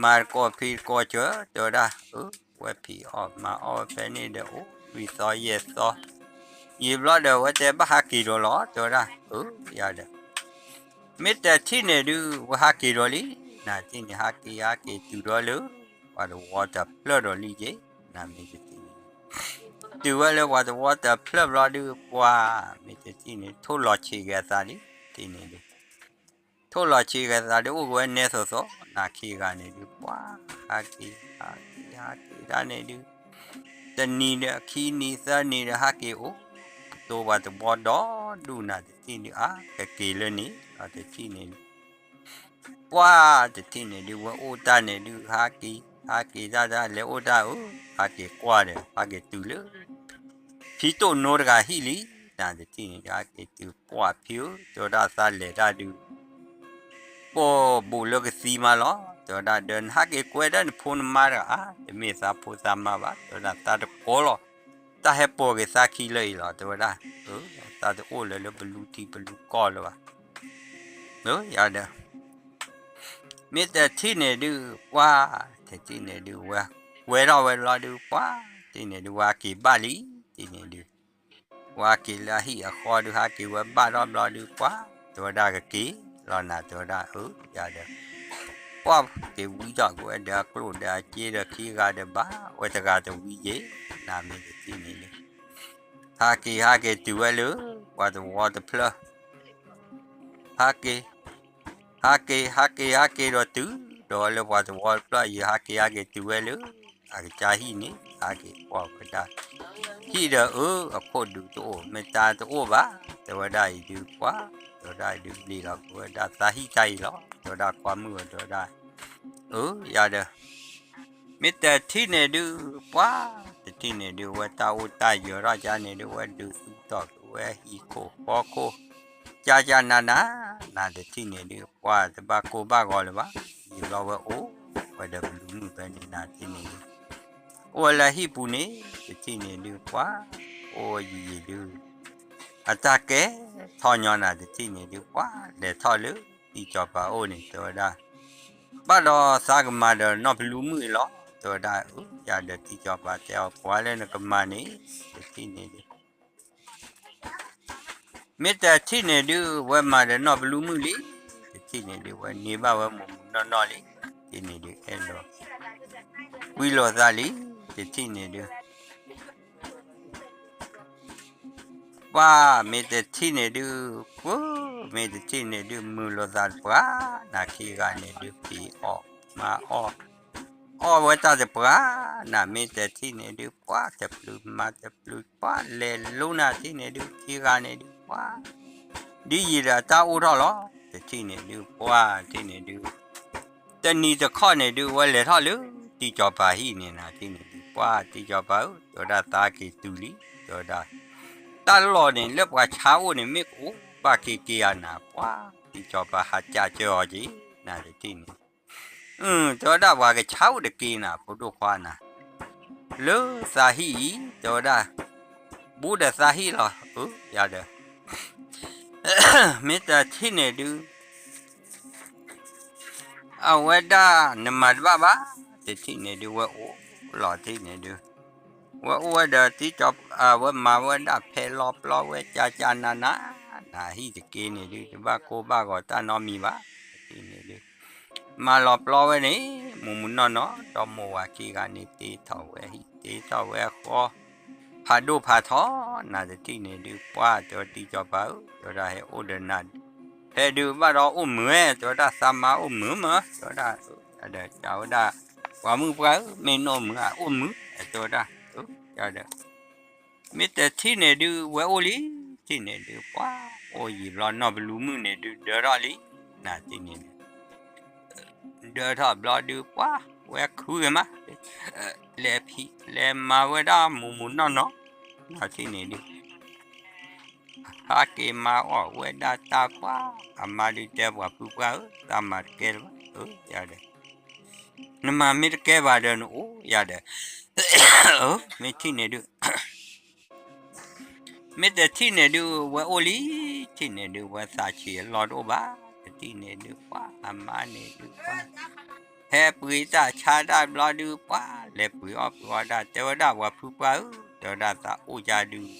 မၤတကိးဖံးတကိးစၢၤ တဲဝဲဒၣ် အၢ ဝဲဖံးအီၣ်မၤအီၣ်ဝဲဖဲန့ၣ်ဒီး အိၣ်လွံၢ်သီယဲၢ်သီ ယံာ်ဘျီဒီး ဝဲတဲဘၣ်ဟးက့ၤဒီးလီၤ တဲဝဲဒၣ် အၢ ယၤဒီး မ့ၢ်တထံၣ်န့ၣ်ဒုး ဝဲဟးက့ၤဒီးလံ နထံၣ်န့ၣ် ဟးက့ၤဟးက့ၤတုၤဒီးလၢ ပှၤတဝီတဖျၢၣ်ဒီးလံက့ၤ နမ့ၢ်တထံၣ်န့ၣ် တုၤဝဲလၢပှၤတဝီတဖျၢၣ်ဘျီဒုး ပှၤမ့ၢ်တထံၣ်န့ၣ် ထိၣ်လီၤဆံးက့ၤအသးလံ ထံၣ်န့ၣ်ဒုး ထိၣ်လီၤဆံးက့ၤသးဒုး အိၣ်က့ၤဝဲနဲသိးသိး နခံဂၤန့ၣ်ဒုး ပှၤဟးက့ၤ ဟးက့ၤ ဟးက့ၤတၢ်န့ၣ်ဒုး တနံၤဒီးခံနံၤသၢနံၤဒီးဟးက့ၤအိၣ် တိပှၤတဝီဒီဒူၣ် နတထံၣ်ဒုး အါ ကက့ၤလၢန့ၣ် အတထံၣ်န့ၣ်ဒုး ပှၤတထံၣ်န့ၣ်ဒုး ဝဲအိၣ်တၢ်န့ၣ်ဒုး ဟးက့ၤ ဟးက့ၤတၢ်တၢ် လဲၤအိၣ်တၢ်ဧၢ ဟးက့ၤကွၢ်ဒီး ဟးက့ၤတုၤလၢ ဖံတိၣ်နိတဂၤဟံၣ်လံ နတထံၣ်န့ၣ်ဒုး ဟးက့ၤတုၤ ပှၤဖံဧၢ တဲဝဲဒၣ်သးလဲၤတၢ်ဒုး ပိာ်ဘူးလၢကသံမးလီၤ တဲဝဲဒၣ် ဒီးနဟးက့ၤကွဲဒၣ်နဖိနမါတဂၤ အါ တမ့ၢ်သးဖိသးမါဘၣ် တဲဝဲဒၣ် သးတကိးလီၤ တၢ်ဟဲပိာ်က့ၤသးခံလၢအံၤလီၤ တဲဝဲဒၣ် အၢ သးတအိၣ်လၢၤလၢပလူထံပလူကီၢ်လၢၤဘၣ်. ယၤဒီး မ့ၢ်တထံၣ်န့ၣ်ဒုး ပှၢ် တထံၣ်န့ၣ်ဒုး ဝဲကွဲထီၣ်ဝဲဘျီဒုး ပှၢ် တထံၣ်န့ၣ်ဒုး ဝဲဟးက့ၤဘၣ်လံ တထံၣ်န့ၣ်ဒုး ဝဲဟးက့ၤလၢအဟံၣ်အဃီဒုး ဟးက့ၤဝဲဘၣ်ထီၣ်ဘျီဒုး ပှၢ် တဲဝဲဒၣ်ကက့ၤလီၤနၤ တဲဝဲဒၣ်အၢ ယၤဒီး ပှၢ်က့ၤဝံထီၣ်က့ၤဝဲဒီးအကျိၣ်ဒီးအစ့ဒီးခံဂၤဒီးဘၣ် ဝဲတဂၤတဝံယ့ၤ နၤမ့ၢ်တထံၣ်န့ၣ်ဒုး ဟးက့ၤဟးက့ၤတုၤဝဲလၢ ပှၤသဝီတဖျၢၣ် ဟးက့ၤ ဟးက့ၤ ဟးက့ၤ ဟးက့ၤဒီးတုၤ ဒီးဝဲလၢပှၤသဝီတဖျၢၣ် ယဟးက့ၤ ဟးက့ၤတုၤဝဲလၢ အကစၢ်ဟံၣ်န့ၣ် ဟးက့ၤကွၢ်ဝဲဒၣ် ဟံၣ်ဒီးအၢ အခိၣ်ဒူးတအိၣ် မ့ၢ်တၢ်တအိၣ်ဘၣ် တဲဝဲဒၣ်အံၤဒုး ပှၢ် တဲဝဲဒၣ်အံၤဒုး ဘျံးလီၤ ကဝဲဒၣ်သးဟံၣ်တၢ်အံၤလီၤ တဲဝဲဒၣ်ကွၢ်မုၢ်ဝဲ တဲဝဲဒၣ် အၢ ယၤဒီး မ့ၢ်တထံၣ်န့ၣ်ဒုး ပှၢ် တထံၣ်န့ၣ်ဒုး ဝဲတၢ်အိၣ်တၢ်ယၢၤထီၣ်ကါန့ၣ်ဒုး ဝဲဒုးသူၣ်ထီၣ်က့ၤဝဲဟံၣ်ခိၣ်ဃီခိၣ် ကၢ်ကၢ်နးနး နၤတထံၣ်န့ၣ်ဒုး ပှၢ်တဘၣ်ကိၢ်ဘၣ်ဂီၤလၢၤဘၣ် ယံာ်ဘျီဝဲအိၣ် ဝဲဒီးပလူၤမုၣ်ဖဲန့ၣ် နၤတထံၣ်န့ၣ်ဒုး အိၣ်ဝဲလၢဟံၣ်ပူၤန့ၣ် တထံၣ်န့ၣ်ဒုး ပှၢ် အိၣ်ဝဲယံာ်ယံာ်ဒုး အတၢ်ကဲထီၣ်ညီနၤ တထံၣ်န့ၣ်ဒုး ပှၢ် လဲၤထီၣ်လၢတံၤကၠီၤပၤအိၣ်န့ၣ် တဲဝဲဒၣ် ဘၣ်ဒီးသးကမၤဒီးနီၢ်ပလူၤမုၣ်အံၤလီၤ တဲဝဲဒၣ် အၢ ယၤဒီးတံၤကၠီၤပၤတဲအီၤ ကွၢ်လၢနကမၤန့ၣ် တထံၣ်န့ၣ်ဒုး မ့ၢ်တထံၣ်န့ၣ်ဒုး ဝဲမၤဒီးနီၢ်ပလူၤမုၣ်လံ တထံၣ်န့ၣ်ဒုး ဝဲန့ၢ်ဘၣ်ဝဲမုၢ်မုၢ်နီၢ်နီၢ်လံ တထံၣ်န့ၣ်ဒုး အဲၣ်ဒိး ကွံလိာ်သးလံ တထံၣ်န့ၣ်ဒုး ပှၢ်မ့ၢ်တထံၣ်န့ၣ်ဒုး ပှၢ်မ့ၢ်တထံၣ်န့ၣ်ဒုး မုာ်လိာ်သးတပှၢ် နၤခံဂၤန့ၣ်ဒုး ဖံးအီၣ်မၤအီၣ် အီၣ်ဝဲတၢ်တပှၢ် နၤမ့ၢ်တထံၣ်န့ၣ်ဒုး ပှၢ်တပျုၤမၤတပျုၤ ပှၢ်လဲၤလိနၤထံၣ်န့ၣ်ဒုး ခံဂၤန့ၣ်ဒုး ပှၢ် ဒ်ယံာ်ဒီးတၢ်အိၣ်ထီၣ်လီၤ တထံၣ်န့ၣ်ဒုး ပှၢ်ထံၣ်န့ၣ်ဒုး တနံၤတခီန့ၣ်ဒုး ဝဲလဲၤထီၣ်လၢ တံၤကၠီၤပၤဟံၣ်န့ၣ် နၤထံၣ်န့ၣ်ဒုး ပှၢ်တံၤကၠီၤပၤဧၢ တဲဝဲဒၣ်သးက့ၤတုၤလံ တဲဝဲဒၣ် တၢ်လီၢ်န့ၣ် လၢပှၤဆါအိၣ်န့ၣ် မ့ၢ်ကအိၣ်ဘၣ်က့ၤက့ၤဧါနၤ ပှၢ်တံၤကၠီၤပၤ ဟးကးစၢၤအီၤက့ၤ နၤတထံၣ်န့ၣ် တဲဝဲဒၣ်ပှၤကဆါအိၣ်တက့ၤနၤ ဖိဒိၣ်ခွါနၤ လၢသးဟံၣ်အံၤ တဲဝဲဒၣ် ဘူးဒီးသးဟံၣ်လီၤ အၢ ယၤဒီး မ့ၢ်တထံၣ်န့ၣ်ဒုး အဝဲဒၣ်နမၤတဘၣ်ဘၣ် တထံၣ်န့ၣ်ဒုး ဝဲအိၣ်လီၤထံၣ်န့ၣ်ဒုး ဝဲအိၣ်ဝဲဒီးတံၤကၠီၤ ဝဲမၤဝဲဒၣ်ဖဲလီၤပျီဝဲကၢ်ကၢ်နးနး နၤဟံၣ်တက့ၤန့ၣ်ဒုး တဘၣ်ကိၢ်ဘၣ်ဂီၤတၢ်နီတမံၤဘၣ် တထံၣ်န့ၣ်ဒုး မၤလီၤပျီဝဲန့ၣ် မုၢ်မုၢ်နီၢ်နီၢ် ဒီမိၢ်ဝၤခံဂၤန့ၣ် တ့ထီၣ်ဝဲဟံၣ် တ့ထီၣ်ဝဲအဃီ ဖးဒိၣ်ဖးထီ နၤတထံၣ်န့ၣ်ဒုး ပှၢ်တဲဝဲတံၤကၠီၤပၤဧၢ တဲဝဲဒၣ်ဟဲအိၣ်ဒီးနၤ ဖဲဒုးဘၣ်ဒီးအိၣ်မုာ်ဝဲ တဲဝဲဒၣ်သးမါအိၣ်မုာ်မး တဲဝဲဒၣ် ဒီးကးဝဲဒၣ် ပှၤမုၣ်ပှၢ်ဧၢ မ့ၢ်နအိၣ်မုာ် အိၣ်မုာ် တဲဝဲဒၣ် ဒီး မ့ၢ်တထံၣ်န့ၣ်ဒုး ဝဲအိၣ်လံ ထံၣ်န့ၣ်ဒုး ပှၢ် အိၣ်ယံာ်ဘျီ နီၢ်ပလူၤမုၣ်န့ၣ်ဒုး ဒၢထီၣ်လံ နၤထံၣ်န့ၣ်ဒုး ဒၢထီၣ်ဘျီဒုး ပှၢ် ဝဲခုဂ့ၤမး လဲၤဖံး လဲၤမၤဝဲဒၣ်မုၢ်မုၢ်နီၢ်နီၢ် နၤထံၣ်န့ၣ်ဒုး ဟးက့ၤမၤအီၣ်ဝဲဒၣ်တၢ်ပှၢ် အမါဒုးတဲပှၤဖုပှၢ်ဧၢ တၢ်မၤတကဲလၢၤဘၣ် အၢ ယၤဒီး နမၤမ့ၢ်တကဲဘၣ်ဒီးနအိၣ်ယၤဒီး မ့ၢ်ထံၣ်န့ၣ်ဒုး မ့ၢ်တထံၣ်န့ၣ်ဒုး ဝဲအိၣ်လံ ထံၣ်န့ၣ်ဒုး ဝဲသးဆံးအလီၢ်တအိၣ်ဘၣ် တထံၣ်န့ၣ်ဒုး ပှၢ်အမါန့ၣ်ဒုး ပှၢ် ဟဲပှ့ၤတၢ်ဆါတၢ်ဘျီဒုး ပှၢ်လဲၤပှ့ၤအီၣ်ပှ့ၤအီဒၣ် တဲဝဲဒၣ်ပှၤဖုပှၢ်ဧၢ တဲဝဲဒၣ်သးအိၣ်ကၢဒုး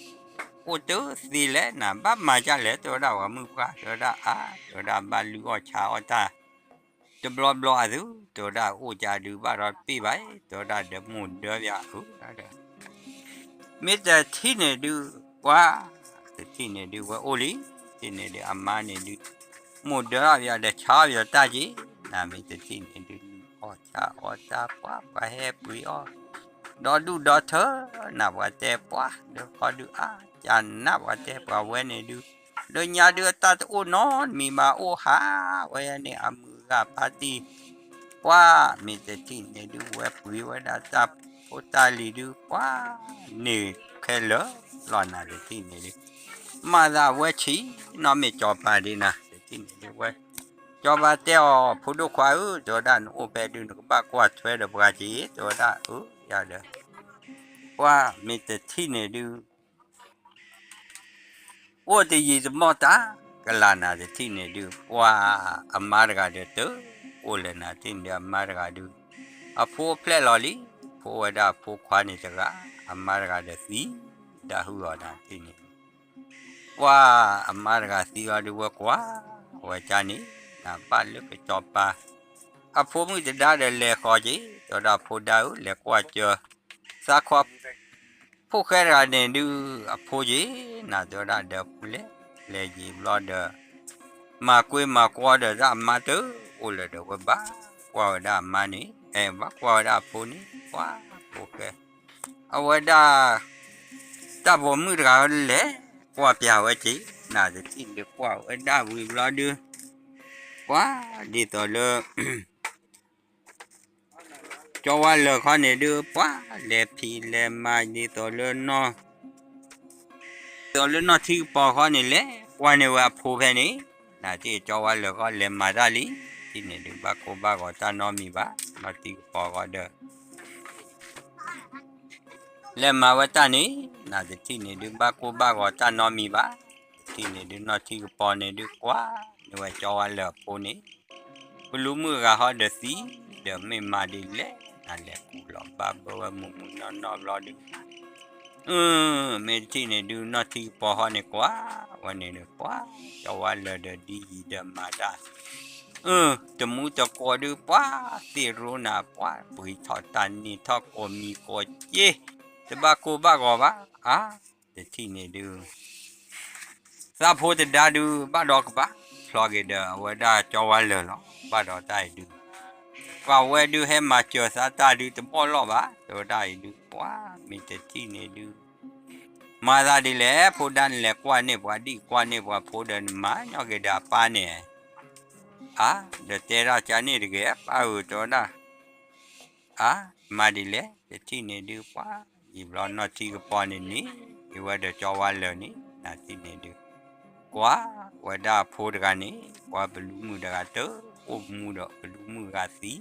အိၣ်တသ့လဲၣ် နဘၣ်မၤကၢလဲၣ် တဲဝဲဒၣ်ပှၤမုၣ်ပှၢ် တဲဝဲဒၣ်အါ တဲဝဲဒၣ်ဘၣ်လုၢ်အီၣ်ဆါအီၣ်တၢ် တဘျီဘျီအသု တဲဝဲဒၣ်အိၣ်ကၢဒုးဘၣ်ဒီးတပ့ၢ်ဘၣ် တဲဝဲဒၣ်ဒီးမိၢ်ဒၢပၠးဧၢ မ့ၢ်တထံၣ်န့ၣ်ဒုး ပှၢ် တထံၣ်န့ၣ်ဒုး ဝဲအိၣ်လံ ထံၣ်န့ၣ်ဒုး အမါန့ၣ်ဒုး မိၢ်ဒၢပၠးဒီးဆါပၠးတၢ်က့ၤ နမ့ၢ်တထံၣ်န့ၣ်ဒုး အီၣ်ဆါအီၣ်တၢ်ပှၢ် ပှၤဟဲပှ့ၤအီၣ် ဒီဒူၣ်ဒီထၢ နပှၤတဲပှၢ် ဒီခီဒုးအါ ကနၣ်ပှၤတဲ ပှၤဝဲန့ၣ်ဒုး လၢညါဒုးအတၢ်တအိၣ်နီတမံၤဘၣ် အိၣ်ဟးဝဲန့ၣ် အမုၢ်ဂၤဖါတံၢ် ပှၢ်မ့ၢ်တထံၣ်န့ၣ်ဒုး ဝဲပှ့ၤဝဲဒၣ်တၢ်ဖိတၢ်လံၤဒုး ပှၢ်န့ၣ်ခဲလၢာ်လီၤ နၤတထံၣ်န့ၣ်ဒုး မၤသးဝဲဆံးနီၢ်မ့ၢ်ကၠီၤပၤဒ်နၤ တထံၣ်န့ၣ်ဒုး ဝဲ ကၠီၤပၤတဲအီၤ ဖိဒိၣ်ခွါဧၢ တဲဝဲဒၣ်နအိၣ်ဖဲဒုး နကဘၣ်ကွၢ်ထွဲဒီးပှၤက့ၤ တဲဝဲဒၣ်အၢ ယၤဒီး ပှၢ်မ့ၢ်တထံၣ်န့ၣ်ဒုး အိၣ်တယံာ်တမီၢ်တၢ်ကလးနၤတထံၣ်န့ၣ်ဒုး ပှၤအမါတဂၤဒီးတအိၣ်လၢၤနၤတထံၣ်န့ၣ်ဒုး အမါတဂၤဒုး အဖိဖျဲၣ်လီၤလံ, ဖိဝဲဒၣ်အဖိခွါန့ၣ်တဂၤ, အမါတဂၤဒီးသံဒၣ်ဟုၣ်အီၤနၤတထံၣ်န့ၣ် ပှၤအမါတဂၤသံအီၤဒုးဝဲကွၢ်ဝဲတၢ်န့ၣ် နဘၣ်လၢကစီၤပၤ အဖိမုၣ်တဒါဒီးလဲၤဃီက့ၤ, တဲဝဲဒၣ်ဖိဒါဧၢ လဲၤကွၢ်ကၢ သးခွါ ဖိၣ်ဃဲတဂၤန့ၣ်ဒုး အဖိက့ၤ နၤတဲဝဲဒၣ်ဒီးပူၤလဲၤ, လဲၤယံာ်ဘျီဒီး မၤကွ့မၤကွီဒီးတၢ်အမါတအိၣ်လၢၤဒီးဝဲဘၣ်ကွၢ်ဝဲဒၣ်အမါန့ၣ်, အဲ ဘၣ်ကွၢ်ဝဲဒၣ်အဖိန့ၣ် ပှၤဖိၣ်ဃဲ အဝဲဒၣ် တၢ်ပိာ်မုၣ်တဂၤလဲၤကွၢ်ပျးဝဲက့ၤ နၤတထံၣ်န့ၣ်ဒုးကွၢ်ဝဲဒၣ်ဝံၤဘျီဒုး ပှၤဒ်သိးလၢ ကၠီဝါလၢၢ်ခီန့ၣ်ဒုး ပှၤလဲၤဖံးလဲၤမၤဒ်သိးလၢနီၢ် ဒ်သိးလၢနီၢ်ထံကပီၤခီန့ၣ် လဲၤကွၢ်န့ၢ်ဝဲအဖိဖဲန့ၣ်, နၤတထံၣ်ကၠီဝါလၢၢ်ခီလဲၤမၤတၢ်လံ, တထံၣ်န့ၣ်ဒုး ဘၣ်ကိၢ်ဘၣ်ဂီၤတၢ်နီတမံၤဘၣ်, နီၢ်ထံကပီၤခီဒီး လဲၤမၤဝဲတၢ်န့ၣ်, နၤတထံၣ်န့ၣ်ဒုး ဘၣ်ကိၢ်ဘၣ်ဂီၤတၢ်နီတမံၤဘၣ်, တထံၣ်န့ၣ်ဒုး နီၢ်ထံကပီၤန့ၣ်ဒုး ကွၢ်န့ၢ်ဝဲကၠီဝါလၢၢ်အဖိန့ၣ်, ပလူၤမုၣ်ဂၤဟီဒီးသံ, ဒီးမ့ၢ်မၤဒ်လဲၣ်, နၤလဲၤကူၣ်လီၤဘၣ်ဘၢဝဲမုၢ်မုၢ်နီၢ်နီၢ်ဘျီဒုး အၢ မ့ၢ်တထံၣ်န့ၣ်ဒုး နီၢ်ထံကပီၤဟီန့ၣ်ကွၢ်ဝဲန့ၣ်ဒီး ပှၤကၠီဝါလၢၢ်ဒီးဒ်ယံၤဒီးမၤတၢ်, အၢ တမူတကိးဒုး ပှၤသ့ၣ်ရိနၤ ပှၤပှ့ၤထီၣ်တၢ်နံၤထီၣ်ကိးမံၤကိးက့, တဘၣ်ကိၢ်ဘၣ်ဂီၤဘၣ်, အါ တထံၣ်န့ၣ်ဒုး သးဖိတဒါဒုး ဘၣ်ဒီးကဘၣ်ဖျီက့ၤဒီး အဝဲဒၣ်ကၠီဝါလၢၢ်လီၤ. ဘၣ်ဒီးတၢ်အံၤဒုး ပှၤဝဲဒုးဟဲမၤစၢၤသးတၢ်ဒုးတဘီၣ်လီၢ်ဘၣ်, တဲဝဲဒၣ်အံၤဒုး ပှၤမ့ၢ်တထံၣ်န့ၣ်ဒုး မၤသးဒ်လဲၣ်, ဖိဒါနလဲၤကွၢ်န့ၢ်ပှၤဒံၣ်ကွၢ်န့ၢ်ပှၤဖိဒီးနမၤညီက့ၤဒီးအပၢ်န့ၣ်, အါ ဒီးတဲဒၣ်ကန့ၣ်တဂ့ၤ ပၢ်ဧၢ တဲဝဲဒၣ် အါ မၤဒ်လဲၣ်, တထံၣ်န့ၣ်ဒုး ပှၤ ယံာ်ဘျီနီၢ်ထံကပီၤန့ၣ်န့ၣ် အံၤဝဲဒီးကၠီဝါလၢၢ်န့ၣ် နၤတထံၣ်န့ၣ်ဒုး ကွၢ်ဝဲဒၣ်အဖိတဂၤန့ၣ် ပှၤပလူၤမုၣ်တဂၤတအိၣ်မူဒီး ပလူၤမုၣ်ဂၤသံ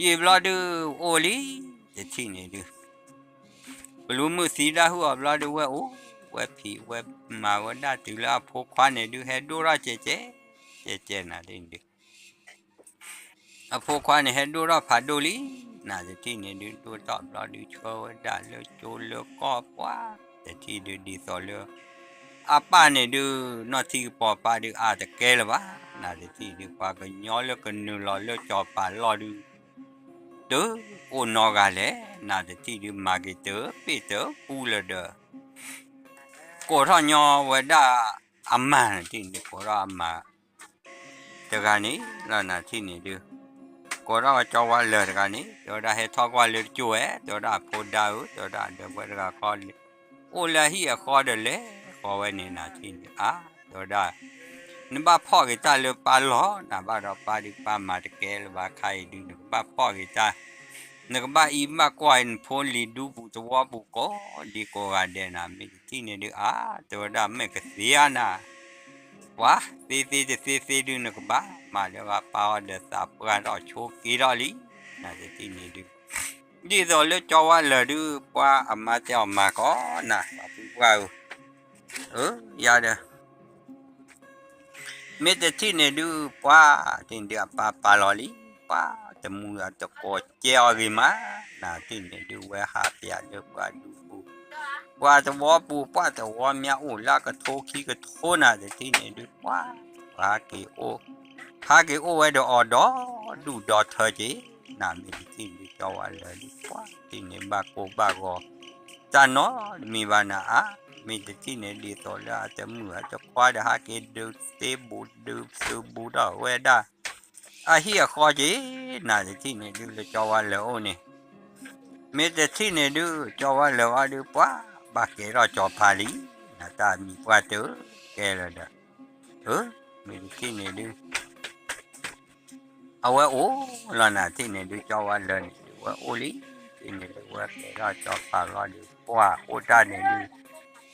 ယံာ်ဘျီဒုး အိၣ်လံ တထံၣ်န့ၣ်ဒုး ပလူၤမုၣ်သံဒၣ်ဟုၣ်အီၤဘျီဒုး ဝဲအိၣ် ဝဲဖံးဝဲမၤဝဲဒၣ်တုၤလၢအဖိခွါန့ၣ်ဒုး ဟဲဒိၣ်ထီၣ်ကဲကဲ ကဲကဲနၤတထံၣ်န့ၣ်ဒုး အဖိခွါန့ၣ်ဟဲဒိၣ်ထီၣ်ဖးဒိၣ်လံ, နၤတထံၣ်န့ၣ်ဒုး ဒိၣ်ထီၣ်ဘျီဒုး ဆှၢဝဲဒၣ်လၢကၠိလၢကီၢ်ပှၤ တထံၣ်ဒုးဒ်သိးလၢ အပၢ်န့ၣ်ဒုး နီၢ်ထံကပီၤပၢ်ဒုးအါတကဲလၢၤဘၣ်, နၤတထံၣ်ဒုး ပှၤကညီလၢကနုာ်လီၤလၢကၠီၤပၤလီၢ်ဒုး တအိၣ်နီတဂၤလဲၣ်, နၤတထံၣ်ဒုး မၤက့ၤတပ့ၢ်တပူလၢၤဒီး ကိးထီၣ်ညီဝဲဒၣ်အမါန့ၣ် တထံၣ်န့ၣ်ဒုး ကိးထီၣ်အမါ တဂၤန့ၣ် လီၤနၤတထံၣ်န့ၣ်ဒုး ကိးထီၣ်ဝဲကၠီဝါလၢၢ်တဂၤန့ၣ် တဲဝဲဒၣ်ဟဲထီၣ်ကွၢ်လၢတကၠိၢ်ဝဲ တဲဝဲဒၣ်အဖိဒါဧၢ တဲဝဲဒၣ်ဒီးပှၤတဂၤဃီ အိၣ်လၢအဟံၣ်အဃီဒီးလဲၤဃီဝဲန့ၣ် နၤတထံၣ်န့ၣ် အါ တဲဝဲဒၣ် နဘၣ်ဖီၣ်က့ၤတၢ်လၢပၢ်လီၢ် နဘၣ်ဒီးပၢ်ဒုးပၢ်မၤတကဲလၢၤဘၣ်ခါအံၤဒုး နကဘၣ်ဖီၣ်က့ၤတၢ် နကဘၣ်အံးဘၣ်ကွၢ်အံၤ နဖိလံၤဒူပူၤသဝီပူၤကိးဒံကိးဂၤဒဲးနၤ မ့ၢ်တထံၣ်န့ၣ်ဒုး အါ တဲဝဲဒၣ်မ့ၢ်ကသ့ဧါနၤ ပှၤသ့သ့တသ့သ့ဒုး နကဘၣ်မၤလၢဂၤပၢ်အီၤဒီးသးပှၢ်ထီၣ်ဆိက့ထီၣ်လံ နၤတထံၣ်န့ၣ်ဒုး ဒ်သိးလၢကၠီဝါလၢၢ်ဒုး ပှၤအမါတဲအီၤမၤကီးနၤ ပှၤပုၢ်ပှၢ်ဧၢ အၢ ယၤဒီး မ့ၢ်တထံၣ်န့ၣ်ဒုး ပှၤတထံၣ်န့ၣ်ဒုး အပၢ်ပာ်လီၤလံ ပှၤတမူအတကိးကဲအီၤဂ့ၤမး နၤတထံၣ်န့ၣ်ဒုး ဝဲဟးပၠးလၢပှၤဒူပူၤ ပှၤသဝီပူၤ ပှၤသဝီမၠးအိၣ်လၢကထိခံကထိနၤ တထံၣ်န့ၣ်ဒုး ပှၤ ပှၤဟးက့ၤအိၣ် ဟးက့ၤအိၣ်ဝဲဒီးအီၤဒီဒူၣ်ဒီထၢက့ၤ နၤမ့ၢ်တထံၣ်န့ၣ်ဒုး ကၠီဝါလၢၢ်ဒုး ပှၤတထံၣ်န့ၣ် ဘၣ်ကိၢ်ဘၣ်ဂီၤ တၢ်နီတမံၤဘၣ်နၤ အါ မ့ၢ်တထံၣ်န့ၣ်ဒ်သိးလၢအတမုာ်အတခွါဒီး ဟးက့ၤဒုးသ့ဘူးဒုးသုးဘူးထီၣ်ဝဲဒၣ် အဟံၣ်အဃီက့ၤ နၤတထံၣ်န့ၣ်ဒုး လၢကၠီဝါလၢၢ်အိၣ်န့ၣ် မ့ၢ်တထံၣ်န့ၣ်ဒုး ကၠီဝါလၢၢ်အီၤဒုး ပှၤဘၣ်ကဲထီၣ်ကၠီၤပၤလံ နၤတၢ်မံၤပှၢ်တကဲလၢၤဒီး အၢ မ့ၢ်တထံၣ်န့ၣ်ဒုး အဝဲအိၣ်လီၤနၤ တထံၣ်န့ၣ်ဒုး ကၠီဝါလၢၢ်န့ၣ်ဒုး ဝဲအိၣ်လံ တထံၣ်န့ၣ်ဒုး ဝဲကဲထီၣ်ကၠီၤပၤလီၤဒုး ပှၤအိၣ်တၢ်န့ၣ်ဒုး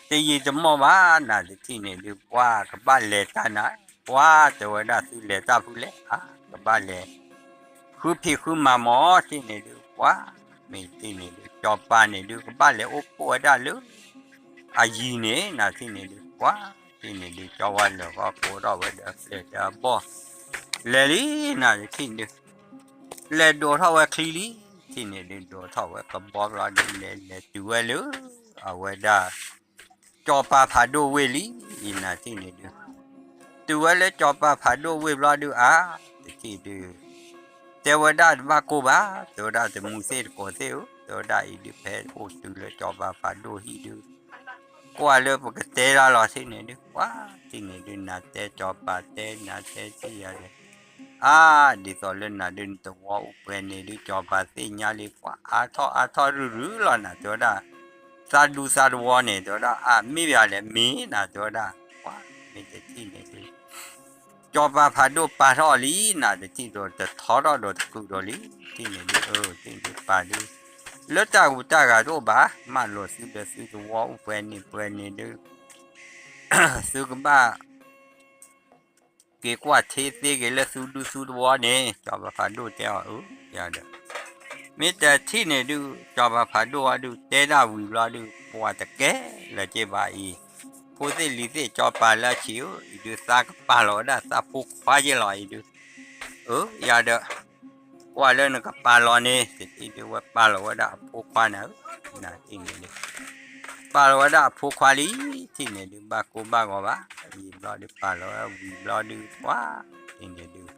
တယံာ်တမီၢ်ဘၣ်နၤ တထံၣ်န့ၣ်ဒုး ပှၤကဘၣ်လဲၤတၢ်နၤ ပှၤတဲဝဲဒၣ်သုလဲၤတၢ်ဖုလဲၣ် အါ ကဘၣ်လဲၤ ဃုဖံးဃုမၤမီၢ် တထံၣ်န့ၣ်ဒုး ပှၤ မ့ၢ်တထံၣ်န့ၣ်ဒုး ကၠီၤပၤန့ၣ်ဒုး ကဘၣ်လဲၤအိၣ်ဖှိၣ်ဝဲဒၣ်လၢ အယံၤန့ၣ် နၤတထံၣ်န့ၣ်ဒုး ပှၤတထံၣ်န့ၣ်ဒုး ကၠီဝါလၢာ်ဃီကိးထီၣ်ဝဲဒီးအပျဲၢ်ဒီးအဘီၣ် လဲၤလံ နၤတထံၣ်ဒုး လဲၤဒိးထီၣ်ဝဲချံလံ တထံၣ်န့ၣ်ဒုး ဒိးထီၣ်ဝဲကဘီဘျီဒုး လဲၤလဲၤတုၤဝဲလၢ အဝဲဒၣ် ကၠီၤပၤဖးဒိၣ်ဝ့ၢ်လံ နၤတထံၣ်န့ၣ်ဒုး တုၤဝဲလၢကၠီၤပၤဖးဒိၣ်ဝ့ၢ်ဘျီဒုး အါ တထံၣ်ဒုး တဲဝဲဒၣ်တဘၣ်ကိၢ်ဘၣ် တဲဝဲဒၣ်တမူသ့ၣ်တကိးသ့ၣ်ဧၢ တဲဝဲဒၣ်အံၤဒုး ဖဲအိၣ်တုၤလၢကၠီၤပၤဖးဒိၣ်ဟံၣ်ဒုး ကွၢ်လၢပကတဲဒၣ်လီၤတထံၣ်န့ၣ်ဒုး ပှၤတထံၣ်န့ၣ်ဒုး နၤတဲကၠီၤပၤတဲ နၤတဲထံၣ်ယၤဒီး အါ ဒ်သိးလၢနၤဒုး နသဝီအိၣ်ပှဲၤန့ၣ်ဒုး ကၠီၤပၤသ့ၣ်ညါလံ ပှၤအါထီၣ်အါထီၣ်ရုၢ်ရုၢ်လီၤ နၤတဲဝဲဒၣ် သးဒူသးတဝီန့ၣ် တဲဝဲဒၣ် အါ မ့ၢ်ဘၣ်လဲၣ် မ့ၢ် နၤတဲဝဲဒၣ် ပှၤမ့ၢ်တထံၣ်န့ၣ်ဒုး ကၠီၤပၤဖးဒိၣ်ပာ်ထီၣ်လံ နၤတထံၣ်ဒီး တထီထီၣ်ဒီးတကုာ်ဒီးလံ တထံၣ်န့ၣ်ဒုး အၢ တထံၣ်န့ၣ်ပာ်ဒုး လၢတၢ်ဂူၤတၢ်ဂၤတအိၣ်ဘၣ် မၢလိာ်သုဒီးသုသဝီအိၣ်ပှဲၤန့ၣ်ပှဲၤန့ၣ်ဒုး သုကဘၣ် က့ၤကွၢ်ထံသ့က့ၤလၢသုဒူသုသဝီန့ၣ် ကၠီၤပၤဖးဒိၣ်တဲအီၤ အၢ ယၤဒီး မ့ၢ်တထံၣ်န့ၣ်ဒုး ကၠီၤပၤဖးဒိၣ်အီၤဒုး တဲဒၣ်ဝံၤဘျီဒုး ပှၤတကဲလၢၤက့ၤဘၣ်အံၤ ဖိသ့ၣ်လံၤသ့ၣ် ကၠီၤပၤလၢအဆံးဧၢ အံၤဒုး သးကပာ်လီၤဝဲဒၣ်သးဖိခွါက့ၤလီၤအံၤဒုး အၢ ယၤဒီး ကွၢ်လၢနကပာ်လီၤန့ၣ် တထံၣ်ဒုး ဝဲပာ်လီၤဝဲဒၣ်အဖိခွါန့ၣ်ဧၢ နၤတထံၣ်န့ၣ်ဒုး ပာ်လီၤဝဲဒၣ်အဖိခွါလံ တထံၣ်န့ၣ်ဒုး ဘၣ်ကိၢ်ဘၣ်ဂီၤဘၣ် ယံာ်ဘျီဒုး ပာ်လီၤဝဲဝံၤဘျီဒုး ပှၤတထံၣ်န့ၣ်ဒုး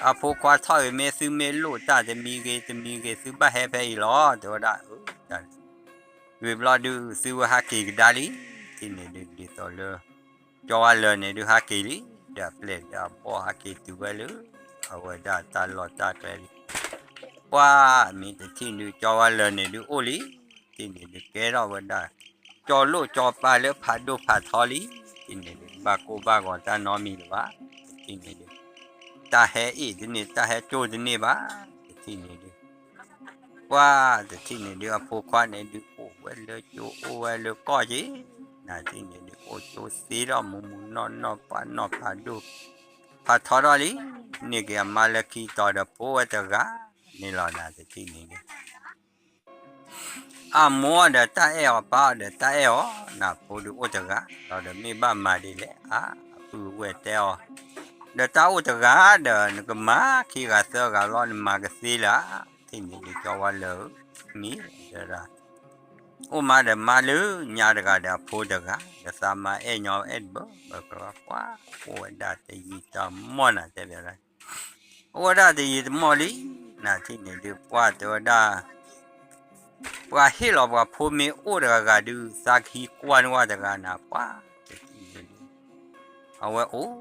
အဖိခွါထီၣ်ဂ့ၤမ့ၢ်သုမ့ၢ်လိၣ်တၢ်တမံၤဂ့ၤ တမံၤဂ့ၤ သုဘၣ်ဟဲဖဲအံၤလီၤ တဲဝဲဒၣ် အၢ တၢ်န့ၣ် ဝံၤဘျီဒုး သုဝဲဟးက့ၤကဒါလံ တထံၣ်န့ၣ်ဒုး ဒ်သိးလၢ ကၠီၤဝါလၢာ်န့ၣ်ဒုး ဟးက့ၤလံ ဒီးအပျဲၢ်ဒီးအဘီၣ်ဟးက့ၤတုၤဝဲလၢ အဝဲဒၣ်တၢ်လီၢ်တၢ်ကျဲလံ ပှၤမ့ၢ်တထံၣ်ဒုး ကၠီၤဝါလၢာ်န့ၣ်ဒုးအိၣ်လံ တထံၣ်န့ၣ်ဒုး ကဲထီၣ်ဝဲဒၣ် ကၠီၤလိၣ်ကၠီၤပၤလၢဖးဒိၣ်ဖးထီလံ တထံၣ်န့ၣ်ဒုး ဘၣ်ကိၢ်ဘၣ်ဂီၤတၢ်နီတမံၤလၢၤဘၣ် တထံၣ်န့ၣ်ဒုး တၢ်ဟဲအ့ၣ်တန့ၢ် တၢ်ဟဲကၠိတန့ၢ်ဘၣ် တထံၣ်န့ၣ်ဒုး ပှၤတထံၣ်န့ၣ်ဒုး အဖိခွါန့ၣ်ဒုး အိၣ်ဝဲလၢကၠိ အိၣ်ဝဲလၢကီၢ်က့ၤ နၤတထံၣ်န့ၣ်ဒုး အိၣ်ကၠိသ့ထီၣ်မူးမူးနီၢ်နီၢ် ပှၤနီၢ်ဖးဒိၣ် ဖးထီထီၣ်လံ န့ၢ်က့ၤအမါလၢခံတီၤဒီး ဖိဝဲတဂၤန့ၣ်လီၤ နၤတထံၣ်န့ၣ်ဒုး အမိၢ်ဒီးတၢ်အဲၣ်အီၤ ပၢ်အီၤဒီးတၢ်အဲၣ်အီၤ နဖိဒုးအိၣ်တဂၤ ဒီးမ့ၢ်ဘၣ်မၤဒ်လဲၣ် အါ အပုၢ်ဝဲၢ်တဲအီၤ ဒီးတၢ်အိၣ်တဂၤဒီး နကမၤခံဂၤသၢဂၤလီၤ နမၤကသ့လၢၤ တထံၣ်န့ၣ်ဒုး ကၠီၤဝါလၢာ်ဧၢ မ့ၢ်တဲဒၣ် အိၣ်မးဒီးမါလၢညါတဂၤဒီးအဖိတဂၤ ဒီးသးမါအဲၣ်ညီအဲၣ်တဘၢ ဘၢကလီၤ ပှၤ အိၣ်ဝဲဒၣ်တယံာ်တမီၢ် နၤတဲဘၣ်ဒၣ် အိၣ်ဝဲဒၣ်တယံာ်တမီၢ်လံ နၤတထံၣ်န့ၣ်ဒုး ပှၤတဲဝဲဒၣ် ပှၤဟ့ၣ်လီၤပှၤဖိမ့ၢ်အိၣ်တဂၤဂၤဒုး သးကဟံးကွၢ်န့ၢ်ဝဲတဂၤနၤ ပှၤတထံၣ်န့ၣ်ဒုး အဝဲအိၣ်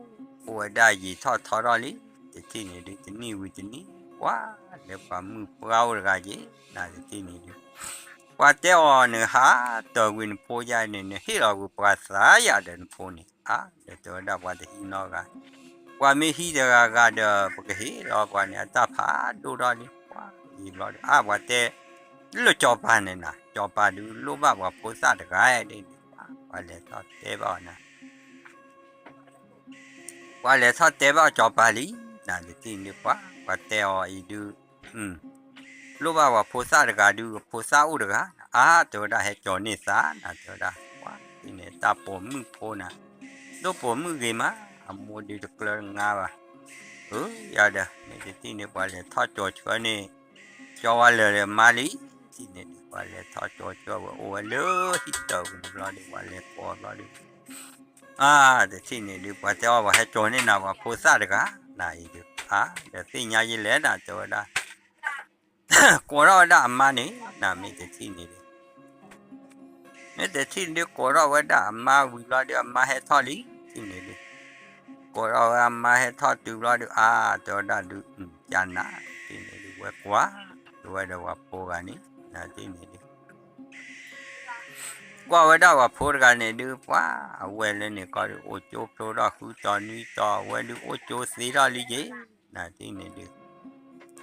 အိၣ်ဝဲဒၣ်ယံာ်ထီၣ်ထီထီၣ်လံ တထံၣ်န့ၣ်ဒုး တနံၣ်ဝံၤတနံၣ် ပှၤလၢပှၤမုၣ်ပှၢ်အိၣ်တဂၤက့ၤ နၤတထံၣ်န့ၣ်ဒုး ပှၤတဲအီၤ နဟးတၢၤကွံာ်နဖိယါန့ၣ် နဟ့ၣ်လီၤကွံာ်ပှၤသးယၤဒီးနဖိန့ၣ် အါ ဒီးတဲဝဲဒၣ်ပှၤတဟံးနီတဂၤ ပှၤမ့ၢ်ဟံးတဂၤဂၤဒီး ပကဟ့ၣ်လီၤပှၤန့ၣ် အတၢ်ဖးဒိၣ်ထီၣ်လံ ပှၤယံာ်ဘျီဒုး အါ ပှၤတဲ လၢကၠီၤပၤန့ၣ်နၤ ကၠီၤပၤဒုး လိၣ်ဘၣ်ပှၤဖိသၣ်တဂၤဒ်န့ၣ် ပှၤလဲၤထီၣ်တဲဘၣ်အီၤနၤ ပှၤလဲၤထီၣ်တဲဘၣ်ကၠီၤပၤလံ နၤတထံၣ်န့ၣ်ဒုး ပှၤ ပှၤတဲအီၤအံၤဒုး လိၣ်ဘၣ်ပှၤဖိသၣ်တဂၤဒုး ဖိသၣ်အိၣ်တဂၤ အါ တဲဝဲဒၣ်ဟဲကၠီၤန့ၢ်သး နၤတဲဝဲဒၣ် ပှၤတထံၣ်န့ၣ် တၢ်ပိာ်မုၣ်ဖိနၤ ဒိၣ်ပိာ်မုၣ်ဂ့ၤမး အမိၢ်ဒုးတကျၢၤတငါဘၣ် အၢ ယၤဒီး မ့ၢ်တထံၣ်န့ၣ် ပှၤလဲၤထီၣ်ကၠီၤဆှၢန့ၢ် ကၠီၤဝါလၢာ်ဒီးမါလံ တထံၣ်န့ၣ်ဒုး ပှၤလဲၤထီၣ်ကၠီၤဆှၢဝဲ အိၣ်ဝဲလၢဟံၣ်တၢၤကွံာ်တဘျီဒုး ပှၤလဲၤကိးဘျီဒုး အါ တထံၣ်န့ၣ်ဒုး ပှၤတဲအီၤ ပှၤဟဲကၠီၤန့ၢ်နၤပှၤဖိသၣ်တဂၤ နၤအံၤဒုး အါ ဒီးသ့ၣ်ညါယလဲၣ်နၤ တဲဝဲဒၣ် ကိးထီၣ်ဝဲဒၣ်အမါန့ၣ် နၤမ့ၢ်တထံၣ်န့ၣ်ဒုး မ့ၢ်တထံၣ်န့ၣ်ဒုး ကိးထီၣ်ဝဲဒၣ်အမါဝံၤဘျီဒုး အမါဟဲထီၣ်လံ တထံၣ်န့ၣ်ဒုး ကိးထီၣ်ဝဲအမါဟဲထီၣ်တုၤဘျီဒုး အါ တဲဝဲဒၣ်ဒုး ကနၤ တထံၣ်န့ၣ်ဒုး ဝဲကွၢ် တဲဝဲဒီးပှၤဖိဂၤန့ၣ် နၤတထံၣ်န့ၣ်ဒုး ကွၢ်ဝဲဒၣ်ပှၤဖိတဂၤန့ၣ်ဒုး ပှၤအဝဲလၢန့ၣ်ကီဒုး အိၣ်ကၠိဖျိထီၣ်ဃုတီၤနွံတီၤ အဝဲဒုးအိၣ်ကၠိသ့ထီၣ်လံက့ၤ နၤတထံၣ်န့ၣ်ဒုး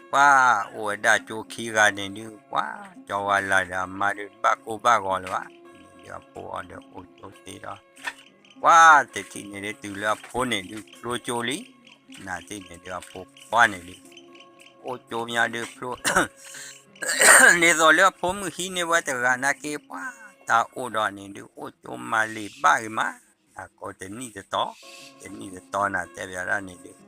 ပှၤအိၣ်ဝဲဒၣ်ကၠိခံဂၤန့ၣ်ဒုး ပှၤကၠီၤဝါလၢာ်ဒီးအမါဒုး တဘၣ်ကိၢ်ဘၣ်ဂီၤလၢၤဘၣ် တထံၣ်န့ၣ်ဒုး အဖိအီၤဒီးအိၣ်ကၠိသ့ထီၣ် ပှၤတထံၣ်န့ၣ်ဒုး တုၤလၢအဖိန့ၣ်ဒုး ဖျိကၠိလံ နၤတထံၣ်န့ၣ်ဒုး အဖိခွါန့ၣ်ဒုး အိၣ်ကၠိမးဒုးဖျိ ဒ်သိးလၢအဖိမုၣ်ဟံးန့ၢ်ဝဲတဂၤနာ်က့ ပှၤတ တၢ်အိၣ်ဒီးန့ၣ်ဒုး အိၣ်ကၠိမၤလံာ်ဘၣ်ဂ့ၤမး, ကိးတနံၣ်တတီၤ, တနံၣ်တတီၤနၤတဲဘၣ်ဒၣ်န့ၣ်ဒုး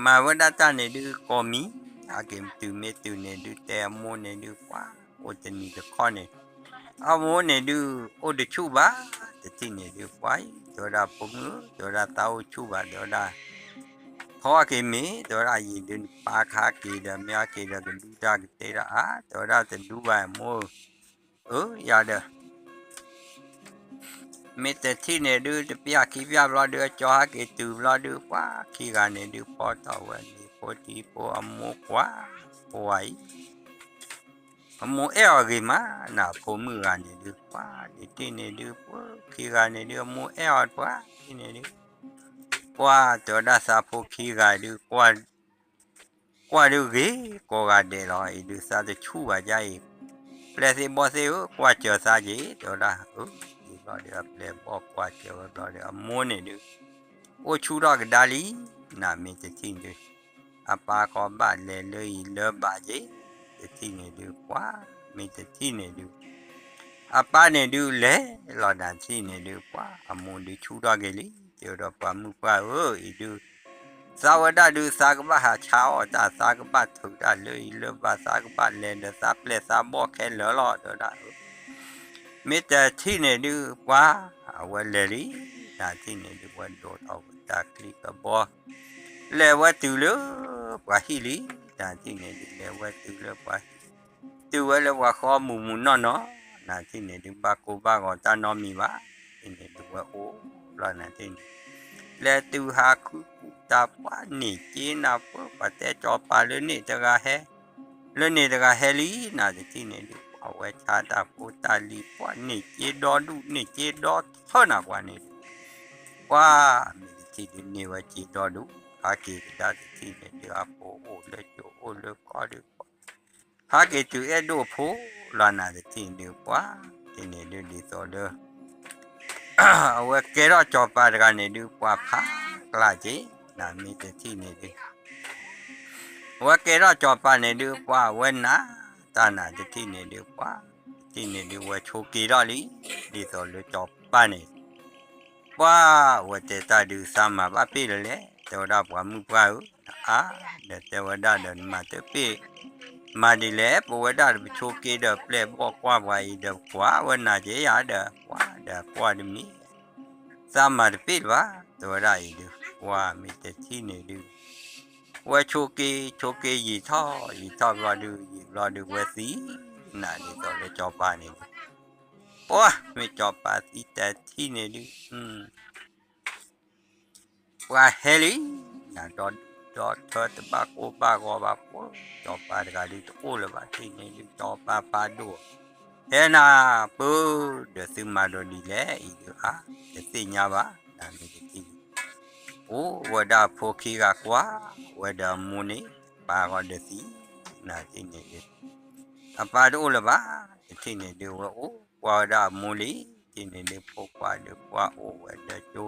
မၤဝဲဒၣ်တၢ်န့ၣ်ဒုး ကိးမံၤ, ဟဲက့ၤတုၤမ့ၢ်တုၤန့ၣ်ဒုး တဲအမိၢ်န့ၣ်ဒုး ပှၤ အိၣ်တနံၤတခီန့ၣ်, အမိၢ်န့ၣ်ဒုး အိၣ်တဆူၣ်ဘၣ်, တထံၣ်န့ၣ်ဒုး ပှၤအံၤ တဲဝဲဒၣ်ဖိမုၣ်ဧၢ, တဲဝဲဒၣ်သးအိၣ်ဆူၣ်ဘၣ်, တဲဝဲဒၣ် ဖီက့ၤမ့ၢ် တဲဝဲဒၣ်အံၤဒုး နပၢ်ခါက့ၤဒီး မ့ၢ်အက့ၤဒီးကဒူတၢ်ကတဲဒၣ်အါ, တဲဝဲဒၣ်တဒူဘၣ်အမိၢ်ဧၢ, ယၤဒီး မ့ၢ်တထံၣ်န့ၣ်ဒုး တပျၢ်ခံပျၢ်ဘျီဒုး အကၠီဟဲက့ၤတုၤဘျီဒုး ပှၤခံဂၤန့ၣ်ဒုး ဖီထီၣ်ဝဲန့ၣ် ဖိထံဖိအမိၢ်ကွၢ်, ပှၤအံၤ အမိၢ်အဲၣ်အီၤဂ့ၤမး, နဖိမုၣ်ဂၤန့ၣ်ဒုး ပှၤဒ်တထံၣ်န့ၣ်ဒုး ပှၤခံဂၤန့ၣ်ဒုး အမိၢ်အဲၣ်အီၤပှၤထံၣ်န့ၣ်ဒုး ပှၤတဲဝဲဒၣ်သးဖိခံဂၤဒုး ကွၢ်ဒုးဂ့ၤကိးဂၤဒဲးလီၤ, အံၤဒုးသးတဆူၣ်ဘၣ်ဒ်အံၤ, ပျဲၢ်သ့ၣ်ဘီၣ်သ့ၣ်ဧၢ ကွၢ်စၢၤသးက့ၤ, တဲဝဲဒၣ်, အၢ, ဒ်ဘျီဒုးအပျဲၢ်ဘီၣ်ကွၢ်စၢၤဝဲဘျီဒုး အမိၢ်န့ၣ်ဒုး အိၣ်ဆူၣ်ထီၣ်ကဒါလံ, နမ့ၢ်တထံၣ်ဒုး အပၢ်ကီဘၣ်လဲၤလၢအံၤလၢဘၣ်က့ၤ, တထံၣ်န့ၣ်ဒုး ပှၤမ့ၢ်တထံၣ်န့ၣ်ဒုး အပၢ်န့ၣ်ဒုးလဲၤလီၤ နထံၣ်န့ၣ်ဒုး ပှၤ အမိၢ်ဒုးဆူၣ်ထီၣ်က့ၤလံ, တဲဝဲဒီးပှၤမုၣ်ပှၢ်ဧၢ, အံၤဒုး သးဝဲဒၣ်ဒုး သးကဘၣ်ဟးဆါအီၣ်တၢ်, သးကဘၣ်ထုးတၢ်လၢအံၤလၢဘၣ်, သးကဘၣ်လဲၤဒီးသးပျဲၢ်သးဘီၣ်ခဲလၢာ်လီၤ, တဲဝဲဒၣ်, မ့ၢ်တထံၣ်န့ၣ်ဒုး ပှၤ အဝဲလဲၤလံ, နထံၣ်န့ၣ်ဒုး ဝဲဒိးထီၣ်ဝဲတၢ်ချံကဘီ လဲၤဝဲတုၤလၢပှၤဟံၣ်လံ, နထံၣ်န့ၣ်ဒုး လဲၤဝဲတုၤလၢပှၤဟံၣ်, တုၤဝဲလၢပှၤဃီမုၢ်မုၢ်နီၢ်နီၢ်, နထံၣ်န့ၣ်ဒုး ဘၣ်ကိၢ်ဘၣ်ဂီၤတၢ်နီတမံၤဘၣ်, ထံၣ်န့ၣ်ဒုးဝဲအိၣ်လီၤ နထံၣ်န့ၣ်, လဲၤတုၤဟးခုကူၣ်တၢ် ပှၤန့ၢ်က့နၤပၢ ပှၤတဲကၠီၤပၤလၢန့ၣ်တဂၤဟဲ လၢန့ၣ်တဂၤဟဲလံ, နတထံၣ်န့ၣ်ဒုး ပှၤဝဲဆါတၢ်ဖိတၢ်လံၤ ပှၤန့ၢ်က့ဒီဒူၣ် န့ၢ်က့ဒီထၢနၤပှၤန့ၣ်ဒုး, ပှၤမ့ၢ်တထံၣ်ဒုးန့ၢ်ဝဲက့ဒီဒူၣ်, ဟးက့ၤကဒါတထံၣ်န့ၣ်ဒုး အဖိအိၣ်လၢကၠိအိၣ်လၢကီၢ်ဒုး ပှၤ ဟးက့ၤတုၤအဲၣ်ဒိၣ်ဖိလီၤ နတထံၣ်န့ၣ်ဒုး ပှၤ ထံၣ်န့ၣ်ဒုးဒ်သိးလၢ အဝဲကဲထီၣ်ကၠီၤပၤတဂၤန့ၣ်ဒုး ပှၤဖးကျးက့ၤ, နမ့ၢ်တထံၣ်န့ၣ်ဒုး အဝဲကဲထီၣ်ကၠီၤပၤန့ၣ်ဒုး ပှၤအဝဲနးတၢ် နတထံၣ်န့ၣ်ဒုး ပှၤ ထံၣ်န့ၣ်ဒုး ဝဲဆိးက့ၤထီၣ်လံ, ဒ်သိးလၢကၠီၤပၤန့ၣ် ပှၤဝဲတဲတၢ်ဒုး သးမၤဘၣ်ပ့ၢ်လၢလဲၣ်, တဲဝဲဒၣ်ပှၤမုၣ်ပှၢ်ဧၢ, အါ, ဒီးတဲဝဲဒၣ်ဒီး နမၤတပ့ၢ် မၤဒ်လဲၣ်, ပဝဲဒၣ်ဒီးပဆိးက့ၤဒီးပျဲၢ်ဘီၣ်ကွၢ်ပှၤအံၤဒီး ပှၤဝဲနၤက့ယၤဒီး ပှၤဒီးကွၢ်တမံၤ သးမၤတပ့ၢ်လၢၤဘၣ်, တဲဝဲဒၣ်အံၤဒုး ပှၤမ့ၢ်တထံၣ်န့ၣ်ဒုး ဝဲဆိးက့ၤ ဆိးက့ၤယံာ်ထီၣ် ယံာ်ထီၣ်ဘျီဒုး ယံာ်ဘျီဒုး ဝဲသံ နၤဒ်သိးလၢကၠီၤပၤန့ၣ်ဒုး ပှၤမ့ၢ်ကၠီၤပၤသံတထံၣ်န့ၣ်ဒုး ပှၤဟဲလံ, နဒီးဒီထၢတဘၣ်ကိၢ်ဘၣ်ဂီၤဘၣ် ပှၤကၠီၤပၤတဂၤဒုးတအိၣ်လၢၤဘၣ် ထံၣ်န့ၣ်ဒုး ကၠီၤပၤဖးဒိၣ် ဟဲနၤပၢၢ် ဒီးသုမၤဒီးဒ်လဲၣ်အံၤဒုး အါ တသ့ၣ်ညါဘၣ် နမ့ၢ်တထံၣ်န့ၣ် အိၣ်ဝဲဒၣ်အဖိခံဂၤကွၢ်ဝဲဒီးအမိၢ်န့ၣ် ပၢ်ဂီၤဒီးသံ နထံၣ်န့ၣ်ဒုး အပၢ်တအိၣ်လၢၤဘၣ် တထံၣ်န့ၣ်ဒုး ဝဲအိၣ်ကွၢ်ဝဲဒၣ်အမိၢ်လံ, ထံၣ်န့ၣ်ဒုး ဖိခွါဒုးကွၢ်အိၣ်ဝဲဒီးကၠိ,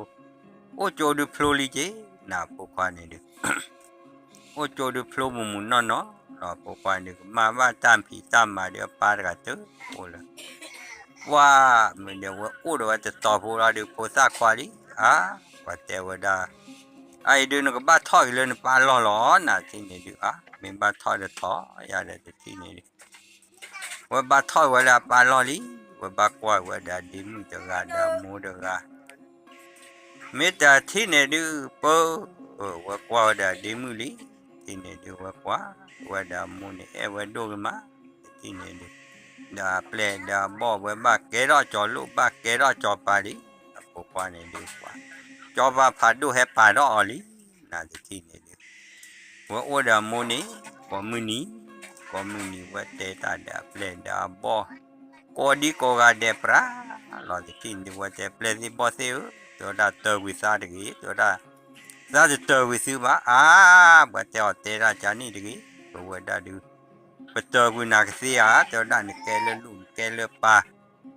အိၣ်ကၠိဒုးဖျိလံက့ၤ, နဖိခွါန့ၣ်ဒုး အိၣ်ကၠိဒုးဖျိမုၢ်မုၢ်နီၢ်နီၢ်, ဒီးဖိခွါန့ၣ်ကမၤဘၣ်တၢ်ဖံးတၢ်မၤဒီးအပၢ်တဂၤတအိၣ်လၢၤ, ပှၤမ့ၢ်ဒီးဝဲအိၣ်ဒီးဝဲတတီၤဖိလီၤဒုး ဖိသၣ်ခွါလံ, အါ, ပှၤတဲဝဲဒၣ် အအံၤဒုးနကဘၣ်ထီၣ်က့ၤလၢနပၢ်လီၢ်လီၤ နထံၣ်န့ၣ်ဒုး အါ, မ့ၢ်ဘၣ်ထီၣ်ဒီးထီၣ်ယၤဒီးတထံၣ်န့ၣ်ဒုး ဝဲဘၣ်ထီၣ်ဝဲလၢအပၢ်လီၢ်လံ, ဝဲဘၣ်ကွၢ်ဝဲဒီးအဒ့မုၣ်တဂၤဒီးအမိၢ်တဂၤ, မ့ၢ်တထံၣ်န့ၣ်ဒုး ပၢ, ဝဲကွၢ်ဝဲဒီးအဒ့မုၣ်လံ, ထံၣ်န့ၣ်ဒုး ဝဲကွၢ်ဝဲဒီးအမိၢ်န့ၣ် အဲၣ်ဝဲဒိၣ်ဂ့ၤမး, တထံၣ်န့ၣ်ဒုး ဒီးအပျဲၢ်ဒီးအဘီၣ်ဝဲဘၣ်ကဲထီၣ်ကၠီၤလိၣ် ဘၣ်ကဲထီၣ်ကၠီၤပၤလံ, အဖိခွါန့ၣ်ဒုးကွၢ်, ကၠီၤပၤဖးဒိၣ်ဟဲပာ်ထီၣ်အီၤလံ, နတထံၣ်န့ၣ်ဒုး ဝဲအိၣ်ဒီးအမိၢ်န့ၣ် ကိးမုၢ်နံၤ, ကိးမုၢ်နံၤဝဲတဲတၢ်ဒီးအပျဲၢ်ဒီးအဘီၣ်, ကိးဒံကိးဂၤဒဲးပြးလီၤတထံၣ်န့ၣ်ဒုး ဝဲတဲပျဲၢ်သ့ၣ်ဘီၣ်သ့ၣ်ဧၢ, တဲဝဲဒၣ်တၢၤကွံာ်သးတဂ့ၤ, တဲဝဲဒၣ် သးတတၢၤကွံာ်သုဘၣ်, အါ, ပှၤတဲအီၤတဲဒၣ်ကန့ၣ်တဂ့ၤ, ပဝဲဒၣ်ဒုး ပတၢၤကွံာ်နၤကသ့ဧါ, တဲဝဲဒၣ်နကဲလၢလူၢ် နကဲလၢပၢ်,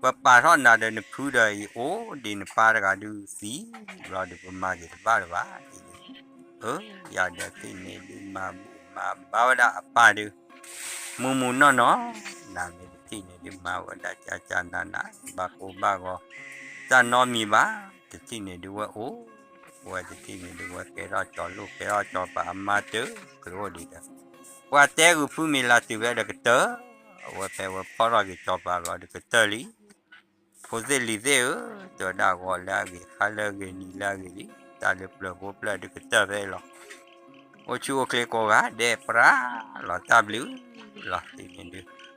ပပာ်ထီၣ်နၤဒီးနဖုဒီးအံၤအိၣ်ဒံး နပၢ်တဂၤဒုးသံ, ဘျီဒုးပမၤက့ၤတဘၣ်လၢၤဘၣ်, အၢ, ယၤဒီးသ့ၣ်န့ၣ်ဒုး မၤဘူၣ်မၤဘါဝဲဒၣ်အပၢ်ဒုး မုၢ်မုၢ်နီၢ်နီၢ်, နမ့ၢ် တထံၣ်န့ၣ်ဒုးမၤဝဲဒၣ်ကကနးနး ဘၣ်ကိၢ်ဘၣ်ဂီၤ တၢ်နီတမံၤဘၣ်. တထံၣ်န့ၣ်ဒုးဝဲအိၣ် ဝဲတထံၣ်န့ၣ်ဒုးဝဲကဲထီၣ်ကၠီၤလိၣ် ကဲထီၣ်ကၠီၤပၤအမါတၢ်ကျိၣ်အိၣ်ဒံးဒီး ပှၤတဲဂုာ်ဖုမ့ၢ်လၢတုၤဖဲဒီးကတၢၢ် အဝဲဖဲဝဲဖီၣ်ထီၣ်က့ၤကၠီၤပၤလီၤဒီးကတၢၢ်လံ ဖိသ့ၣ်လံၤသ့ၣ်ဧၢ, တဲဝဲဒၣ်ဂီၤလၢအဂ့ၤ ဟါလၢအဂ့ၤ နံၤလၢအဂ့ၤလံ, တၢ်လၢပျၢၤဖိပျၢၤဒုးကတၢၢ်ဖဲအံၤလီၤ. အိၣ်ဆူၣ်အိၣ်ချ့ကိးဂၤဒဲး ပြးလီၤတၢ်ဘျုးလီၤ. တထံၣ်န့ၣ်ဒုး